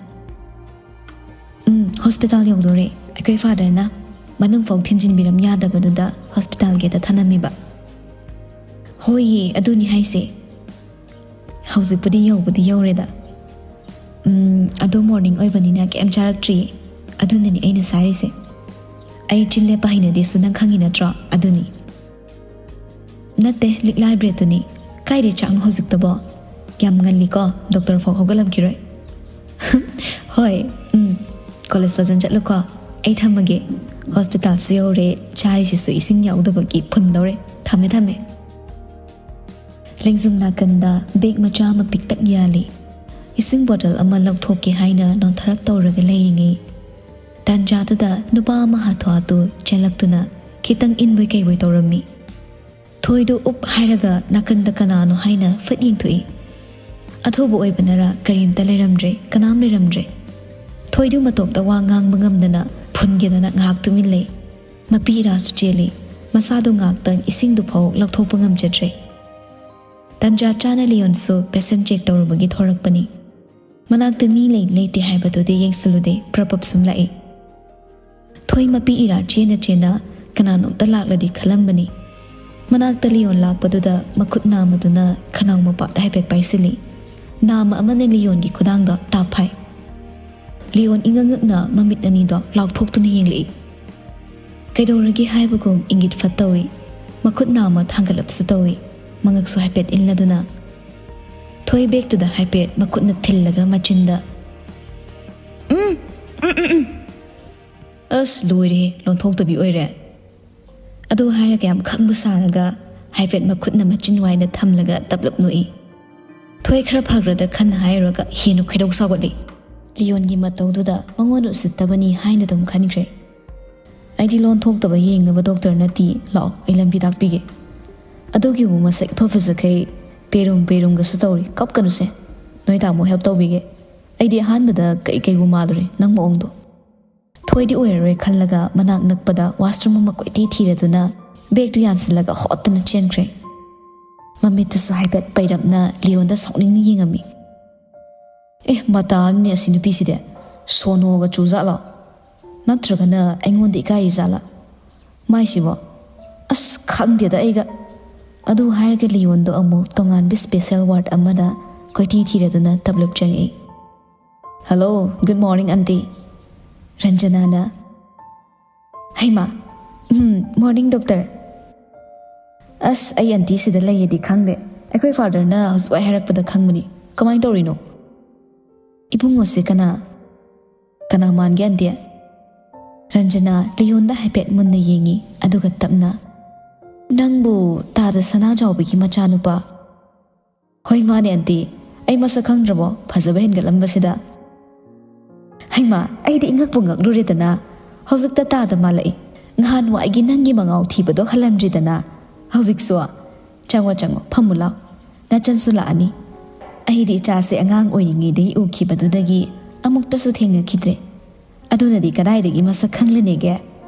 "ꯎꯝ, ꯍꯣꯁꯄꯤꯇꯥꯜ ꯌꯧꯗꯣꯔꯦ꯫ ꯑꯩꯈꯣꯏ ꯐꯥꯗꯔꯅ ꯃꯅꯨꯡ ꯐꯥꯎ ꯊꯤꯟꯖꯤꯟꯕꯤꯔꯝ ꯌꯥꯗꯕꯗꯨꯗ ꯍꯣꯁꯄꯤꯇꯥꯜ ꯒꯦꯠꯇ ꯊꯅꯝꯃꯤꯕ꯫ ꯍꯣꯏꯌꯦ, ꯑꯗꯨꯅꯤ ꯍꯥꯏꯁꯦ꯫ ꯍꯧꯖꯤꯛꯄꯨꯗꯤ ꯌꯧꯕꯨꯗꯤ ꯌꯧꯔꯦꯗ꯫ ꯎꯝ, ꯑꯗꯣ ꯃꯣꯔꯅꯤꯡ ꯑꯣꯏꯕꯅꯤꯅ ꯀꯩꯝ ꯆꯥꯔꯛꯇ꯭ꯔꯤꯌꯦ꯫ ꯑꯗꯨꯅꯅꯤ ꯑꯩꯅ ꯁꯥꯏꯔꯤꯁꯦ꯫ ꯑꯩ ꯆꯤꯟ ꯂꯦꯞꯄ ꯍꯩꯅꯗꯦꯁꯨ ꯅꯪ ꯈꯪꯉꯤ ꯅꯠꯇ꯭ꯔꯣ? ꯑꯗꯨꯅꯤ꯫ ꯅꯠꯇꯦ, ꯂꯤꯛꯂꯥꯏ ꯕ꯭ꯔꯦꯗꯇꯨꯅꯤ꯫ ꯀꯥꯏꯗꯩ ꯆꯥꯛꯅꯣ ꯍꯧꯖꯤꯛꯇꯕꯣ? ꯌꯥꯝ ꯉꯜꯂꯤꯀꯣ, ꯗꯣꯛꯇꯔ ꯐꯥꯎ ꯍꯧꯒꯠꯂꯝꯈꯤꯔꯣꯏ꯫" "ꯍꯣꯏ, ꯎꯝ, ꯀꯣꯂꯦꯖ ꯐꯖꯅ ꯆꯠꯂꯨꯀꯣ꯫ ꯑꯩ ꯊꯝꯃꯒꯦ꯫ ꯍꯣꯁꯄꯤꯇꯥꯜꯁꯨ ꯌꯧꯔꯦ, ꯆꯥꯔꯤꯁꯤꯁꯨ ꯏꯁꯤꯡ ꯌꯥꯎꯗꯕꯒꯤ ꯐꯨꯟꯗꯧꯔꯦ꯫ ꯊꯝꯃꯦ, ꯊꯝꯃꯦ꯫" ꯂꯦꯡꯖꯨꯝ ꯅꯥꯀꯟꯗ ꯕꯦꯒ ꯃꯆꯥ ꯑꯃ ꯄꯤꯛꯇꯛ ꯌꯥꯜꯂꯤ꯫ ꯏꯁꯤꯡ ꯕꯣꯇꯜ ꯑꯃ ꯂꯧꯊꯣꯛꯀꯦ ꯍꯥꯏꯅ ꯅꯣꯟꯊꯔꯞ ꯇꯧꯔꯒ ꯂꯩꯔꯤꯉꯩ ꯇꯥꯟꯖꯥꯗꯨꯗ ꯅꯨꯄꯥ ꯑꯃ ꯍꯥꯊꯨ ꯍꯥꯊꯨ ꯆꯦꯜꯂꯛꯇꯨꯅ ꯈꯤꯇꯪ ꯏꯟꯕꯣꯏ ꯀꯩꯕꯣꯏ ꯇꯧꯔꯝꯃꯤ꯫ ꯊꯣꯏꯗꯨ ꯎꯞ ꯍꯥꯏꯔꯒ ꯅꯥꯀꯟꯗ ꯀꯅꯥꯅꯣ ꯍꯥꯏꯅ ꯐꯠ ꯌꯦꯡꯊꯣꯛꯏ꯫ ꯑꯊꯨꯕ ꯑꯣꯏꯕꯅꯔ ꯀꯔꯤꯝꯇ ꯂꯩꯔꯝꯗ꯭ꯔꯦ, ꯀꯅꯥꯝ ꯂꯩꯔꯝꯗ꯭ꯔꯦ꯫ ꯊꯣꯏꯗꯨ ꯃꯇꯣꯝꯇ ꯋꯥ ꯉꯥꯡꯕ ꯉꯝꯗꯅ ꯐꯨꯟꯒꯦꯗꯅ ꯉꯥꯏꯍꯥꯛ ꯇꯨꯃꯤꯟ ꯂꯩ꯫ ꯃꯄꯤ ꯏꯔꯥꯁꯨ ꯆꯦꯜꯂꯤ꯫ ꯃꯁꯥꯗꯨ ꯉꯥꯏꯍꯥꯛꯇꯪ ꯏꯁꯤꯡꯗꯨ ꯐꯥꯎ ꯂꯧꯊꯣꯛꯄ ꯉꯝꯖꯗ꯭ꯔꯦ꯫ ꯇꯟꯖꯥ ꯆꯥꯅ ꯂꯤꯌꯣꯟꯁꯨ ꯄꯦꯁꯦꯟ ꯆꯦꯛ ꯇꯧꯔꯨꯕꯒꯤ ꯊꯣꯔꯛꯄꯅꯤ꯫ ꯃꯅꯥꯛꯇ ꯃꯤ ꯂꯩ ꯂꯩꯇꯦ ꯍꯥꯏꯕꯗꯨꯗꯤ ꯌꯦꯡꯁꯤꯜꯂꯨꯗꯦ, ꯄ꯭ꯔꯞ ꯄ꯭ꯔꯞ ꯁꯨꯝ ꯂꯥꯛꯏ꯫ ꯊꯣꯏ ꯃꯄꯤ ꯏꯔꯥ ꯆꯦꯟꯅ ꯆꯦꯟꯅ ꯀꯅꯥꯅꯣꯝꯇ ꯂꯥꯛꯂꯗꯤ ꯈꯜꯂꯝꯕꯅꯤ꯫ ꯃꯅꯥꯛꯇ ꯂꯤꯌꯣꯟ ꯂꯥꯛꯄꯗꯨꯗ ꯃꯈꯨꯠ ꯅꯥꯝꯃꯗꯨꯅ ꯈꯅꯥꯎ ꯃꯄꯥꯗ ꯍꯥꯏꯐꯦꯠ ꯄꯥꯏꯁꯤꯜꯂꯤ꯫ ꯅꯥꯝꯃ ꯑꯃꯅ ꯂꯤꯌꯣꯟꯒꯤ ꯈꯨꯗꯥꯡꯗ ꯇꯥꯞ ꯐꯥꯏ꯫ ꯂꯤꯌꯣꯟ ꯏꯉꯛ ꯉꯛꯅ ꯃꯃꯤꯠ ꯑꯅꯤꯗꯣ ꯂꯥꯎꯊꯣꯛꯇꯨꯅ ꯌꯦꯡꯂꯛꯏ꯫ ꯀꯩꯗꯧꯔꯒꯦ ꯍꯥꯏꯕꯒꯨꯝ ꯏꯪꯒꯤꯠ ꯐꯠ ꯇꯧꯏ꯫ ꯃꯈꯨꯠ ꯅꯥꯝꯃ ꯊꯥꯡꯒꯠꯂꯞꯁꯨ ꯇꯧꯏ꯫ ꯃꯉꯛꯁꯨ ꯍꯥꯏꯐꯦꯠ ꯏꯜꯂꯗꯨꯅ ꯊꯣꯏ ꯕꯦꯛꯇꯨꯗ ꯍꯥꯏꯐꯦꯠ ꯃꯈꯨꯠꯅ ꯊꯤꯜꯂꯒ ꯃꯆꯤꯟꯗ, "ꯎꯝ, ꯎꯝ, ꯎꯝ, ꯎꯝ꯫ ꯑꯁ, ꯂꯣꯏꯔꯦꯍꯦ, ꯂꯣꯟꯊꯣꯛꯇꯕꯤ ꯑꯣꯏꯔꯦ"꯫ ꯑꯗꯨ ꯍꯥꯏꯔꯒ ꯌꯥꯝ ꯈꯪꯕ ꯁꯥꯔꯒ ꯍꯥꯏꯐꯦꯠ ꯃꯈꯨꯠꯅ ꯃꯆꯤꯟ ꯋꯥꯏꯗ ꯊꯝꯂꯒ ꯇꯞꯂꯞ ꯅꯣꯛꯏ꯫ ꯊꯣꯏ ꯈꯔ ꯐꯈ꯭ꯔꯗ꯭ꯔꯥ ꯈꯟꯅ ꯍꯥꯏꯔꯨꯔꯒ ꯍꯦꯟꯅ ꯈꯣꯏꯗꯧ ꯁꯥꯎꯒꯠꯂꯤ꯫ ꯂꯤꯌꯣꯟꯒꯤ ꯃꯇꯧꯗꯨꯗ ꯃꯉꯣꯟꯗ ꯎꯁꯤꯠꯇꯕꯅꯤ ꯍꯥꯏꯅ ꯑꯗꯨꯝ ꯈꯟꯈ꯭ꯔꯦ꯫ "ꯑꯩꯗꯤ ꯂꯣꯟ ꯊꯣꯛꯇꯕ ꯌꯦꯡꯅꯕ ꯗꯣꯛꯇꯔ ꯅꯠꯇꯤꯌꯦ, ꯂꯥꯛꯑꯣ, ꯑꯩ ꯂꯝꯕꯤ ꯇꯥꯛꯄꯤꯒꯦ"꯫ ꯑꯗꯨꯒꯤꯕꯨ ꯃꯁꯛ ꯏꯐ ꯐꯖꯈꯩ ꯄꯦꯔꯨꯝ ꯄꯦꯔꯨꯝꯒꯁꯨ ꯇꯧꯔꯤ꯫ ꯀꯞꯀꯅꯨꯁꯦ, ꯅꯣꯏ ꯇꯥꯃꯣ ꯍꯦꯜꯞ ꯇꯧꯕꯤꯒꯦ꯫ ꯑꯩꯗꯤ ꯑꯍꯥꯟꯕꯗ ꯀꯩ ꯀꯩꯕꯨ ꯃꯥꯜꯂꯨꯔꯦ ꯅꯪ ꯃꯑꯣꯡꯗꯣ꯫ ꯊꯣꯏꯗꯤ ꯑꯣꯏꯔꯔꯣꯏ ꯈꯜꯂꯒ ꯃꯅꯥꯛ ꯅꯛꯄꯗ ꯋꯥꯁꯔꯨꯝ ꯑꯃ ꯀꯣꯏꯊꯤ ꯊꯤꯔꯗꯨꯅ ꯕꯦꯒꯇꯨ ꯌꯥꯟꯁꯤꯜꯂꯒ ꯍꯣꯠꯇꯅ ꯆꯦꯟꯈ꯭ꯔꯦ꯫ ꯃꯃꯤꯠꯇꯨꯁꯨ ꯍꯥꯏꯐꯦꯠ ꯄꯩꯔꯞꯅ ꯂꯤꯌꯣꯟꯗ ꯁꯥꯎꯅꯤꯡꯅ ꯌꯦꯡꯉꯝꯃꯤ꯫ "ꯑꯦ, ꯃꯇꯥ ꯑꯃꯅꯤ ꯑꯁꯤ ꯅꯨꯄꯤꯁꯤꯗꯤ꯫ ꯁꯣꯅꯣꯒ ꯆꯨꯖꯥꯠꯂꯣ? ꯅꯠꯇ꯭ꯔꯒꯅ ꯑꯩꯉꯣꯟꯗ ꯏꯀꯥꯏꯔꯤ ꯖꯥꯠꯂꯥ? ꯃꯥꯏꯁꯤꯕꯣ, ꯑꯁ, ꯈꯪꯗꯦꯗ ꯑꯩꯒ"꯫ ꯑꯗꯨ ꯍꯥꯏꯔꯒ ꯂꯤꯌꯣꯟꯗꯣ ꯑꯃꯨꯛ ꯇꯣꯉꯥꯟꯕ ꯁ꯭ꯄꯦꯁꯦꯜ ꯋꯥꯔꯗ ꯑꯃꯗ ꯀꯣꯏꯊꯤ ꯊꯤꯔꯗꯨꯅ ꯇꯞꯂꯞ ꯆꯪꯉꯛꯏ꯫ "Hello, good morning, aunty." ꯔꯟꯖꯅꯥꯅ꯫ "ꯍꯩꯃꯥ, ꯎꯝ, morning, doctor." "ꯑꯁ, ꯑꯩ ꯑꯟꯇꯤ ꯁꯤꯗ ꯂꯩꯌꯦꯗꯤ ꯈꯪꯗꯦ꯫ ꯑꯩꯈꯣꯏ ꯐꯥꯗꯔꯅ ꯍꯧꯖꯤꯛ ꯋꯥꯏ ꯍꯥꯏꯔꯛꯄꯗ ꯈꯪꯕꯅꯤ꯫ ꯀꯃꯥꯏꯅ ꯇꯧꯔꯤꯅꯣ?" "ꯏꯕꯨꯡꯉꯣꯁꯦ ꯀꯅꯥ, ꯀꯅꯥ ꯃꯥꯟꯒꯦ, ꯑꯟꯇꯤ?" ꯔꯟꯖꯅꯥ ꯂꯤꯌꯣꯟꯗ ꯍꯥꯏꯐꯦꯠ ꯃꯨꯟꯅ ꯌꯦꯡꯉꯤ, ꯑꯗꯨꯒ ꯇꯞꯅ, "ꯅꯪꯕꯨ ꯇꯥꯗ ꯁꯅꯥꯖꯥꯎꯕꯒꯤ ꯃꯆꯥꯅꯨꯄꯥ?" "ꯍꯣꯏ, ꯃꯥꯅꯦ, ꯑꯟꯇꯤ꯫ ꯑꯩ ꯃꯁꯛ ꯈꯪꯗ꯭ꯔꯕꯣ, ꯐꯖꯕ ꯍꯦꯟꯒꯠꯂꯝꯕꯁꯤꯗ?" "ꯍꯩꯃꯥ, ꯑꯩꯗꯤ ꯏꯉꯛꯄꯨ ꯉꯛꯂꯨꯔꯦꯗꯅ꯫ ꯍꯧꯖꯤꯛꯇ ꯇꯥꯗ ꯃꯥꯜꯂꯛꯏ꯫ ꯅꯍꯥꯟꯋꯥꯏꯒꯤ ꯅꯪꯒꯤ ꯃꯉꯥꯎ ꯊꯤꯕꯗꯣ ꯍꯜꯂꯝꯗ꯭ꯔꯤꯗꯅ ꯍꯧꯖꯤꯛꯁꯨ꯫ ꯆꯪꯉꯣ, ꯆꯪꯉꯣ, ꯐꯝꯃꯨ ꯂꯥꯎ꯫ ꯅꯆꯟꯁꯨ ꯂꯥꯛꯑꯅꯤ꯫ ꯑꯩꯗꯤ ꯏꯆꯥꯁꯦ ꯑꯉꯥꯡ ꯑꯣꯏꯔꯤꯉꯩꯗꯒꯤ ꯎꯈꯤꯕꯗꯨꯗꯒꯤ ꯑꯃꯨꯛꯇꯁꯨ ꯊꯦꯡꯅꯈꯤꯗ꯭ꯔꯦ꯫ ꯑꯗꯨꯅꯗꯤ ꯀꯗꯥꯏꯗꯒꯤ ꯃꯁꯛ ꯈꯪꯂꯅꯤꯒꯦ?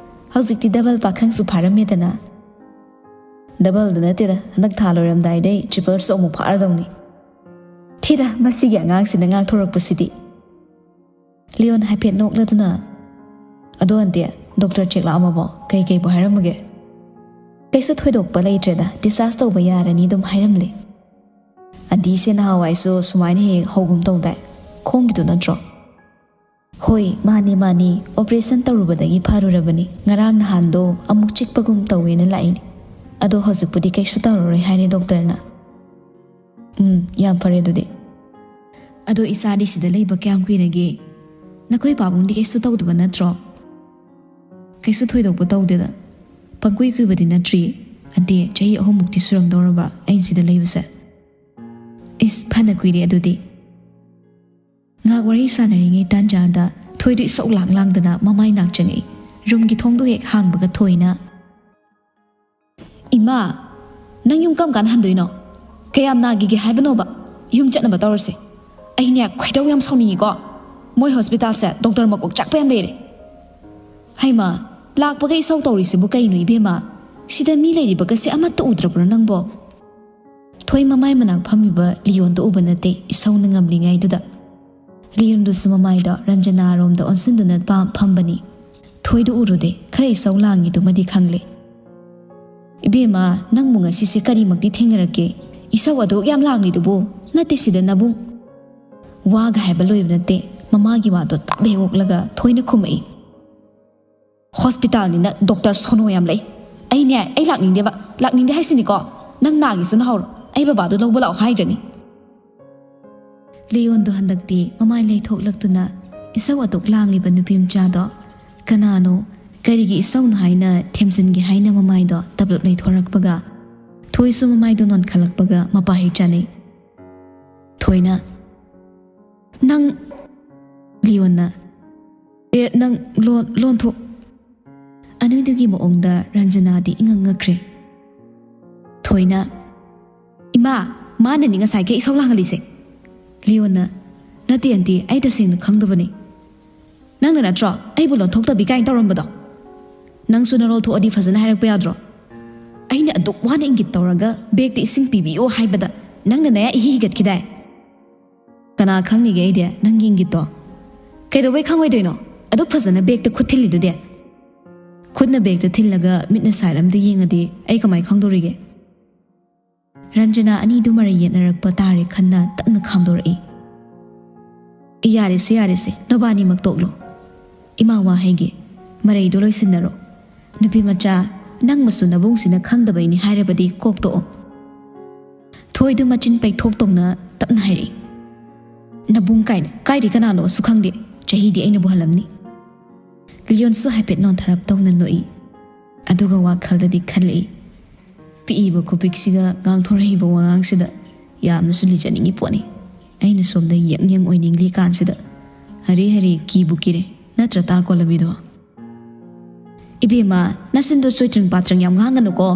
ꯍꯧꯖꯤꯛꯇꯤ ꯗꯕꯜ ꯄꯥꯈꯪꯁꯨ ꯐꯥꯔꯝꯃꯦꯗꯅ꯫" "ꯗꯕꯜꯗ ꯅꯠꯇꯦꯗ, ꯍꯟꯗꯛ ꯊꯥ ꯂꯣꯏꯔꯝꯗꯥꯏꯗꯩ ꯇ꯭ꯔꯤꯄꯜꯁꯨ ꯑꯃꯨꯛ ꯐꯥꯔꯗꯧꯅꯤ꯫ ꯊꯤꯗ, ꯃꯁꯤꯒꯤ ꯑꯉꯥꯡꯁꯤꯅ ꯉꯥꯡꯊꯣꯔꯛꯄꯁꯤꯗꯤ꯫" ꯂꯤꯌꯣꯟ ꯍꯥꯏꯐꯦꯠ ꯅꯣꯛꯂꯗꯨꯅ, "ꯑꯗꯣ ꯑꯟꯇꯤ, ꯗꯣꯛꯇꯔ ꯆꯦꯛ ꯂꯥꯛꯑꯝꯃꯕꯣ? ꯀꯩꯀꯩꯕꯨ ꯍꯥꯏꯔꯝꯃꯒꯦ?" "ꯀꯩꯁꯨ ꯊꯣꯏꯗꯣꯛꯄ ꯂꯩꯇ꯭ꯔꯦꯗ, ꯗꯤꯁꯆꯥꯔꯖ ꯇꯧꯕ ꯌꯥꯔꯅꯤ ꯑꯗꯨꯝ ꯍꯥꯏꯔꯝꯂꯦ꯫ ꯑꯟꯇꯤꯁꯦ ꯅꯍꯥꯟꯋꯥꯏꯁꯨ ꯁꯨꯃꯥꯏꯅ ꯍꯦꯛ ꯍꯦꯛ ꯍꯧꯒꯨꯝ ꯇꯧꯗꯥꯏ? ꯈꯣꯡꯒꯤꯗꯨ ꯅꯠꯇ꯭ꯔꯣ?" "ꯍꯣꯏ, ꯃꯥꯅꯤ, ꯃꯥꯅꯤ, ꯑꯣꯄꯔꯦꯁꯟ ꯇꯧꯔꯨꯕꯗꯒꯤ ꯐꯔꯨꯔꯕꯅꯤ꯫ ꯉꯔꯥꯡ ꯅꯍꯥꯟꯗꯣ ꯑꯃꯨꯛ ꯆꯤꯛꯄꯒꯨꯝ ꯇꯧꯋꯦꯅ ꯂꯥꯛꯏꯅꯤ꯫ ꯑꯗꯣ ꯍꯧꯖꯤꯛꯄꯨꯗꯤ ꯀꯩꯁꯨ ꯇꯧꯔꯔꯣꯏ ꯍꯥꯏꯔꯦ ꯗꯣꯛꯇꯔꯅ꯫" "ꯎꯝ, ꯌꯥꯝ ꯐꯔꯦ ꯑꯗꯨꯗꯤ꯫ ꯑꯗꯣ ꯏꯆꯥꯗꯤ ꯁꯤꯗ ꯂꯩꯕ ꯀꯌꯥꯝ ꯀꯨꯏꯔꯒꯦ? ꯅꯈꯣꯏ ꯄꯥꯕꯨꯡꯗꯤ ꯀꯩꯁꯨ ꯇꯧꯗꯕ ꯅꯠꯇ꯭ꯔꯣ?" "ꯀꯩꯁꯨ ꯊꯣꯏꯗꯣꯛꯄ ꯇꯧꯗꯦꯗ꯫ ꯄꯪꯀꯨꯏ ꯀꯨꯏꯕꯗꯤ ꯅꯠꯇ꯭ꯔꯤꯌꯦ꯫ ꯑꯟꯇꯤ, ꯆꯍꯤ ꯑꯍꯨꯝꯃꯨꯛꯇꯤ ꯁꯨꯔꯝꯗꯧꯔꯕ ꯑꯩꯅ ꯁꯤꯗ ꯂꯩꯕꯁꯦ꯫" "ꯏꯁ, ꯐꯅ ꯀꯨꯏꯔꯦ ꯑꯗꯨꯗꯤ꯫" ꯉꯥꯏꯍꯥꯛ ꯋꯥꯔꯤ ꯁꯥꯟꯅꯔꯤꯉꯩ ꯇꯥꯟꯖꯥꯗ ꯊꯣꯏꯗꯨ ꯏꯁꯧ ꯂꯥꯡ ꯂꯥꯡꯗꯅ ꯃꯃꯥꯏ ꯅꯥꯛ ꯆꯪꯉꯛꯏ꯫ ꯔꯨꯝꯒꯤ ꯊꯣꯡꯗꯨ ꯍꯦꯛ ꯍꯥꯡꯕꯒ ꯊꯣꯏꯅ, "ꯏꯃꯥ, ꯅꯪ ꯌꯨꯝ ꯀꯔꯝ ꯀꯥꯟꯗ ꯍꯟꯗꯣꯏꯅꯣ? ꯀꯌꯥꯝ ꯅꯥꯈꯤꯒꯦ ꯍꯥꯏꯕꯅꯣꯕ? ꯌꯨꯝ ꯆꯠꯅꯕ ꯇꯧꯔꯁꯦ꯫ ꯑꯩꯅꯦ ꯈꯣꯏꯗꯧ ꯌꯥꯝ ꯁꯥꯎꯅꯤꯡꯉꯤꯀꯣ꯫ ꯃꯣꯏ ꯍꯣꯁꯄꯤꯇꯥꯜꯁꯦ ꯗꯣꯛꯇꯔ ꯃꯀꯣꯛ ꯆꯥꯛꯄ ꯌꯥꯝ ꯂꯩꯔꯦ꯫ ꯍꯩꯃꯥ, ꯂꯥꯛꯄꯒ ꯏꯁꯧ ꯇꯧꯔꯤꯁꯤꯕꯨ ꯀꯩꯅꯣ ꯏꯕꯦꯝꯃ? ꯁꯤꯗ ꯃꯤ ꯂꯩꯔꯤꯕꯒꯁꯦ ꯑꯃꯠꯇ ꯎꯗ꯭ꯔꯕ꯭ꯔꯣ ꯅꯪꯕꯣ? ꯊꯣꯏ ꯃꯃꯥꯏ ꯃꯅꯥꯛ ꯐꯝꯃꯤꯕ ꯂꯤꯌꯣꯟꯗꯣ ꯎꯕ ꯅꯠꯇꯦ ꯏꯁꯧꯅ ꯉꯝꯂꯤꯉꯩꯗꯨꯗ꯫ ꯂꯤꯌꯣꯟꯗꯨꯁꯨ ꯃꯃꯥꯏꯗꯣ ꯔꯟꯖꯅꯥꯔꯣꯝꯗ ꯑꯣꯟꯁꯤꯟꯗꯨꯅ ꯄꯥ-, ꯐꯝꯕꯅꯤ꯫ ꯊꯣꯏꯗꯨ ꯎꯔꯨꯗꯦ, ꯈꯔ ꯏꯁꯧ ꯂꯥꯡꯉꯤꯗꯨꯃꯗꯤ ꯈꯪꯂꯦ꯫ "ꯏꯕꯦꯝꯃ, ꯅꯪꯕꯨ ꯉꯁꯤꯁꯦ ꯀꯔꯤꯃꯛꯇꯤ ꯊꯦꯡꯅꯔꯛꯀꯦ? ꯏꯁꯧ ꯑꯗꯨꯛ ꯌꯥꯝ ꯂꯥꯡꯂꯤꯗꯨꯕꯨ? ꯅꯠꯇꯦ ꯁꯤꯗ ꯅꯕꯨꯡ꯫" ꯋꯥꯒ ꯍꯥꯏꯕ ꯂꯣꯏꯕ ꯅꯠꯇꯦ, ꯃꯃꯥꯒꯤ ꯋꯥꯗꯣ ꯇꯞ ꯍꯦꯛ ꯑꯣꯛꯂꯒ ꯊꯣꯏꯅ ꯈꯨꯝꯃꯛꯏ꯫ "ꯍꯣꯁꯄꯤꯇꯥꯜꯅꯤꯅ ꯗꯣꯛꯇꯔ ꯁꯣꯅꯣ ꯌꯥꯝ ꯂꯩ꯫ ꯑꯩꯅꯦ, ꯑꯩ ꯂꯥꯛꯅꯤꯡꯗꯦꯕ꯫ ꯂꯥꯛꯅꯤꯡꯗꯦ ꯍꯥꯏꯁꯤꯅꯤꯀꯣ꯫ ꯅꯪ ꯅꯥꯒꯦꯁꯨ ꯅꯥꯍꯧꯔꯣ, ꯑꯩ ꯕꯕꯥꯗꯣ ꯂꯧꯕ ꯂꯥꯛꯑꯣ ꯍꯥꯏꯗ꯭ꯔꯅꯤ꯫" ꯂꯤꯌꯣꯟꯗꯣ ꯍꯟꯗꯛꯇꯤ ꯃꯃꯥꯏ ꯂꯩꯊꯣꯛꯂꯛꯇꯨꯅ ꯏꯁꯧ ꯑꯗꯨꯛ ꯂꯥꯡꯂꯤꯕ ꯅꯨꯄꯤ ꯃꯆꯥꯗꯣ ꯀꯅꯥꯅꯣ, ꯀꯔꯤꯒꯤ ꯏꯁꯧꯅꯣ ꯍꯥꯏꯅ ꯊꯦꯝꯖꯤꯟꯒꯦ ꯍꯥꯏꯅ ꯃꯃꯥꯏꯗꯣ ꯇꯞꯂꯞ ꯂꯩꯊꯣꯔꯛꯄꯒ ꯊꯣꯏꯁꯨ ꯃꯃꯥꯏꯗꯣ ꯅꯣꯟꯈꯠꯂꯛꯄꯒ ꯃꯄꯥ ꯍꯦꯛ ꯆꯥꯅꯩ꯫ ꯊꯣꯏꯅ, "ꯅꯪ," ꯂꯤꯌꯣꯟꯅ, "ꯑꯦ, ꯅꯪ ꯂꯣꯟ-, ꯂꯣꯟꯊꯣꯛ-" ꯑꯅꯤꯗꯨꯒꯤ ꯃꯑꯣꯡꯗ ꯔꯟꯖꯅꯥꯗꯤ ꯏꯉꯛ ꯉꯛꯈ꯭ꯔꯦ꯫ ꯊꯣꯏꯅ, "ꯏꯃꯥ, ꯃꯥꯅꯅꯤ ꯉꯁꯥꯏꯒꯤ ꯏꯁꯧ ꯂꯥꯡꯍꯜꯂꯤꯁꯦ꯫" ꯂꯤꯌꯣꯟꯅ, "ꯅꯠꯇꯦ ꯑꯟꯇꯤ, ꯑꯩ ꯇꯁꯦꯡꯅ ꯈꯪꯗꯕꯅꯤ꯫ ꯅꯪꯅ ꯅꯠꯇ꯭ꯔꯣ ꯑꯩꯕꯨ ꯂꯣꯟꯊꯣꯛꯇꯕꯤ ꯀꯥꯏꯅ ꯇꯧꯔꯝꯕꯗꯣ? ꯅꯪꯁꯨ ꯅꯔꯣꯜ ꯊꯣꯛꯑꯗꯤ ꯐꯖꯅ ꯍꯥꯏꯔꯛꯄ ꯌꯥꯗ꯭ꯔꯣ? ꯑꯩꯅ ꯑꯗꯨꯛ ꯋꯥꯅ ꯏꯪꯒꯤꯠ ꯇꯧꯔꯒ ꯕꯦꯒꯇ ꯏꯁꯤꯡ ꯄꯤꯕꯤꯌꯣ ꯍꯥꯏꯕꯗ ꯅꯪꯅ ꯅꯌꯥ ꯏꯍꯤ ꯍꯤꯒꯠꯈꯤꯗꯥꯏ? ꯀꯅꯥ ꯈꯪꯅꯤꯒꯦ ꯑꯩꯗꯤ ꯅꯪꯒꯤ ꯏꯪꯒꯤꯠꯇꯣ? ꯀꯩꯗꯧꯕꯩ ꯈꯪꯉꯣꯏꯗꯣꯏꯅꯣ? ꯑꯗꯨꯛ ꯐꯖꯅ ꯕꯦꯒꯇ ꯈꯨꯠ ꯊꯤꯜꯂꯤꯗꯨꯗꯤ꯫ ꯈꯨꯠꯅ ꯕꯦꯒꯇ ꯊꯤꯜꯂꯒ ꯃꯤꯠꯅ ꯁꯥꯏꯠ ꯑꯝꯗ ꯌꯦꯡꯉꯗꯤ ꯑꯩ ꯀꯃꯥꯏ ꯈꯪꯗꯣꯔꯤꯒꯦ?" ꯔꯟꯖꯅꯥ ꯑꯅꯤꯗꯨ ꯃꯔꯩ ꯌꯦꯠꯅꯔꯛꯄ ꯇꯥꯔꯦ ꯈꯟꯅ ꯇꯞꯅ ꯈꯥꯝꯗꯣꯔꯛꯏ꯫ "ꯌꯥꯔꯦꯁꯦ, ꯌꯥꯔꯦꯁꯦ, ꯅꯕꯥꯅꯤꯃꯛ ꯇꯣꯛꯂꯣ꯫ ꯏꯃꯥ ꯋꯥ ꯍꯥꯏꯒꯦ, ꯃꯔꯩꯗꯣ ꯂꯣꯏꯁꯤꯟꯅꯔꯣ꯫ ꯅꯨꯄꯤ ꯃꯆꯥ, ꯅꯪꯃꯁꯨ ꯅꯕꯨꯡꯁꯤꯅ ꯈꯪꯗꯕꯩꯅꯤ ꯍꯥꯏꯔꯕꯗꯤ ꯀꯣꯛ ꯇꯣꯛꯑꯣ꯫" ꯊꯣꯏꯗꯨ ꯃꯆꯤꯟ ꯄꯩꯊꯣꯛ ꯇꯧꯅ ꯇꯞꯅ ꯍꯥꯏꯔꯛꯏ꯫ "ꯅꯕꯨꯡ ꯀꯥꯏꯅ, ꯀꯥꯏꯗꯩ ꯀꯅꯥꯅꯣꯁꯨ ꯈꯪꯗꯦ, ꯆꯍꯤꯗꯤ ꯑꯩꯅꯕꯨ ꯍꯜꯂꯝꯅꯤ꯫" ꯂꯤꯌꯣꯟꯁꯨ ꯍꯥꯏꯐꯦꯠ ꯅꯣꯟꯊꯔꯞ ꯇꯧꯅ ꯅꯣꯛꯏ꯫ ꯑꯗꯨꯒ ꯋꯥꯈꯜꯗꯗꯤ ꯈꯜꯂꯛꯏ, "ꯄꯤꯛꯏꯕ ꯈꯨꯄꯤꯛꯁꯤꯒ ꯉꯥꯡꯊꯣꯔꯛꯏꯕ ꯋꯥꯉꯥꯡꯁꯤꯗ ꯌꯥꯝꯅꯁꯨ ꯂꯤꯖꯅꯤꯡꯉꯤ ꯄꯣꯠꯅꯤ꯫ ꯑꯩꯅ ꯁꯣꯝꯗ ꯌꯦꯡ ꯌꯦꯡ ꯑꯣꯏꯅꯤꯡꯂꯤ ꯀꯥꯟꯁꯤꯗ꯫ ꯍꯔꯦ ꯍꯔꯦ, ꯀꯤꯕꯨ ꯀꯤꯔꯦ, ꯅꯠꯇ꯭ꯔ ꯇꯥ ꯀꯣꯂꯕꯤꯗꯣ?" "ꯏꯕꯦꯝꯃ, ꯅꯆꯤꯟꯗꯣ ꯆꯣꯏꯇ꯭ꯔꯪ ꯄꯥꯇ꯭ꯔꯪ ꯌꯥꯝ ꯉꯥꯡꯒꯅꯨꯀꯣ꯫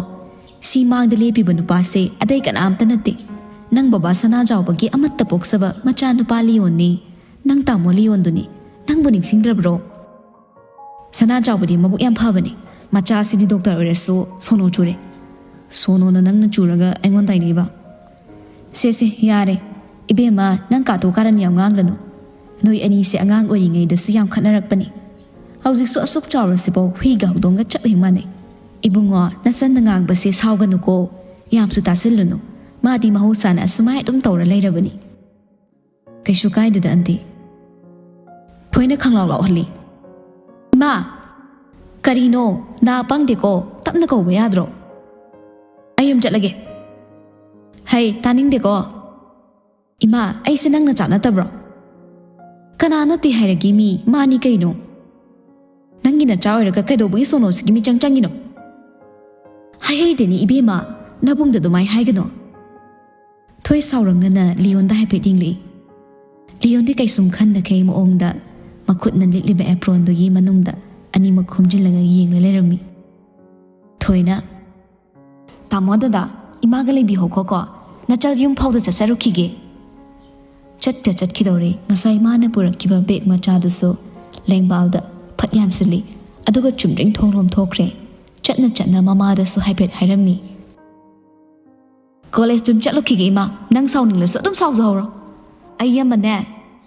ꯁꯤ ꯃꯥꯡꯗ ꯂꯦꯞꯄꯤꯕ ꯅꯨꯄꯥꯁꯦ ꯑꯇꯩ ꯀꯅꯥꯝꯇ ꯅꯠꯇꯦ꯫ ꯅꯪ ꯕꯕꯥ ꯁꯅꯥꯖꯥꯎꯕꯒꯤ ꯑꯃꯠꯇ ꯄꯣꯛꯆꯕ ꯃꯆꯥꯅꯨꯄꯥ ꯂꯤꯌꯣꯟꯅꯤ꯫ ꯅꯪ ꯇꯥꯃꯣ ꯂꯤꯌꯣꯟꯗꯨꯅꯤ꯫ ꯅꯪꯕꯨ ꯅꯤꯡꯁꯤꯡꯗ꯭ꯔꯕ꯭ꯔꯣ? ꯁꯅꯥꯖꯥꯎꯕꯗꯤ ꯃꯕꯨꯛ ꯌꯥꯝ ꯐꯕꯅꯤ꯫ ꯃꯆꯥꯁꯤꯗꯤ ꯗꯣꯛꯇꯔ ꯑꯣꯏꯔꯁꯨ ꯁꯣꯅꯣ ꯆꯨꯔꯦ꯫ ꯁꯣꯅꯣꯅ ꯅꯪꯅ ꯆꯨꯔꯒ ꯑꯩꯉꯣꯟꯗ ꯇꯥꯏꯅꯩꯕ? ꯁꯦ ꯁꯦ, ꯌꯥꯔꯦ꯫ ꯏꯕꯦꯝꯃ, ꯅꯪ ꯀꯥꯇꯨ ꯀꯥꯔꯟ ꯌꯥꯝ ꯉꯥꯡꯒꯅꯨ꯫ ꯅꯣꯏ ꯑꯅꯤꯁꯦ ꯑꯉꯥꯡ ꯑꯣꯏꯔꯤꯉꯩꯗꯁꯨ ꯌꯥꯝ ꯈꯠꯅꯔꯛꯄꯅꯤ꯫ ꯍꯧꯖꯤꯛꯁꯨ ꯑꯁꯨꯛ ꯆꯥꯎꯔꯁꯤꯐꯥꯎ ꯍꯨꯏꯒ ꯍꯧꯗꯣꯡꯒ ꯆꯞ ꯍꯦꯛ ꯃꯥꯟꯅꯩ꯫ ꯏꯕꯨꯡꯉꯣ, ꯅꯆꯟꯅ ꯉꯥꯡꯕꯁꯦ ꯁꯥꯎꯒꯅꯨꯀꯣ꯫ ꯌꯥꯝꯁꯨ ꯇꯥꯁꯤꯜꯂꯨꯅꯨ꯫ ꯃꯥꯗꯤ ꯃꯍꯧꯁꯥꯅ ꯑꯁꯨꯃꯥꯏ ꯑꯗꯨꯝ ꯇꯧꯔ ꯂꯩꯔꯕꯅꯤ꯫ ꯀꯩꯁꯨ ꯀꯥꯏꯗꯦꯗ ꯑꯟꯇꯤ꯫ ꯊꯣꯏꯅ ꯈꯪꯂꯥꯎ ꯂꯥꯎꯍꯜꯂꯤ꯫ ꯏꯃꯥ! ꯀꯔꯤꯅꯣ? ꯅꯥ ꯄꯪꯗꯦꯀꯣ? ꯇꯞꯅ ꯀꯧꯕ ꯌꯥꯗ꯭ꯔꯣ? ꯑꯩ ꯌꯨꯝ ꯆꯠꯂꯒꯦ꯫ ꯍꯩ, ꯇꯥꯅꯤꯡꯗꯦꯀꯣ꯫ ꯏꯃꯥ, ꯑꯩꯁꯦ ꯅꯪ ꯅꯆꯥ ꯅꯠꯇꯕ꯭ꯔꯣ? ꯀꯅꯥ ꯅꯠꯇꯦ ꯍꯥꯏꯔꯒꯦ ꯃꯤ? ꯃꯥꯅꯤ ꯀꯩꯅꯣ꯫ ꯅꯪꯒꯤ ꯅꯆꯥ ꯑꯣꯏꯔꯒ ꯀꯩꯗꯧꯕꯒꯤ ꯁꯣꯅꯣꯁꯤꯒꯤ ꯃꯤꯆꯪ ꯆꯪꯉꯤꯅꯣ? ꯍꯥꯏꯍꯩꯗꯦꯅꯦ ꯏꯕꯦꯝꯃ, ꯅꯕꯨꯡꯗ ꯑꯗꯨꯃꯥꯏ ꯍꯥꯏꯒꯅꯣ꯫ ꯊꯣꯏ ꯁꯥꯎꯔꯪꯅꯅ ꯂꯤꯌꯣꯟꯗ ꯍꯥꯏꯐꯦꯠ ꯌꯦꯡꯂꯛꯏ꯫ ꯂꯤꯌꯣꯟꯗꯤ ꯀꯩꯁꯨꯝ ꯈꯟꯗꯈꯩ ꯃꯑꯣꯡꯗ ꯃꯈꯨꯠꯅ ꯂꯤꯠꯂꯤꯕ ꯑꯦꯄ꯭ꯔꯣꯟꯗꯨꯒꯤ ꯃꯅꯨꯡꯗ ꯑꯅꯤꯃꯛ ꯈꯣꯝꯖꯤꯜꯂꯒ ꯌꯦꯡꯂ ꯂꯩꯔꯝꯃꯤ꯫ ꯊꯣꯏꯅ, "ꯇꯥꯃꯣ, ꯗꯗꯥ, ꯏꯃꯥꯒ ꯂꯩꯕꯤꯍꯧꯈꯣꯀꯣ, ꯅꯆꯜ ꯌꯨꯝ ꯐꯥꯎꯗ ꯆꯠꯆꯔꯨꯈꯤꯒꯦ꯫" ꯆꯠꯇ ꯆꯠꯈꯤꯗꯧꯔꯦ꯫ ꯉꯁꯥꯏ ꯃꯥꯅ ꯄꯨꯔꯛꯈꯤꯕ ꯕꯦꯒ ꯃꯆꯥꯗꯨꯁꯨ ꯂꯦꯡꯕꯥꯜꯗ ꯐꯠ ꯌꯥꯟꯁꯤꯜꯂꯤ, ꯑꯗꯨꯒ ꯆꯨꯝꯗ꯭ꯔꯤꯡ ꯊꯣꯡ ꯂꯣꯝꯊꯣꯛꯈ꯭ꯔꯦ꯫ ꯆꯠꯅ ꯆꯠꯅ ꯃꯃꯥꯗꯁꯨ ꯍꯥꯏꯐꯦꯠ ꯍꯥꯏꯔꯝꯃꯤ꯫ "ꯀꯣꯂꯦꯖ ꯑꯗꯨꯝ ꯆꯠꯂꯨꯈꯤꯒꯦ ꯏꯃꯥ, ꯅꯪ ꯁꯥꯎꯅꯤꯡꯂꯁꯨ ꯑꯗꯨꯝ ꯁꯥꯎꯖꯍꯧꯔꯣ꯫ ꯑꯩ ꯑꯃꯅꯦ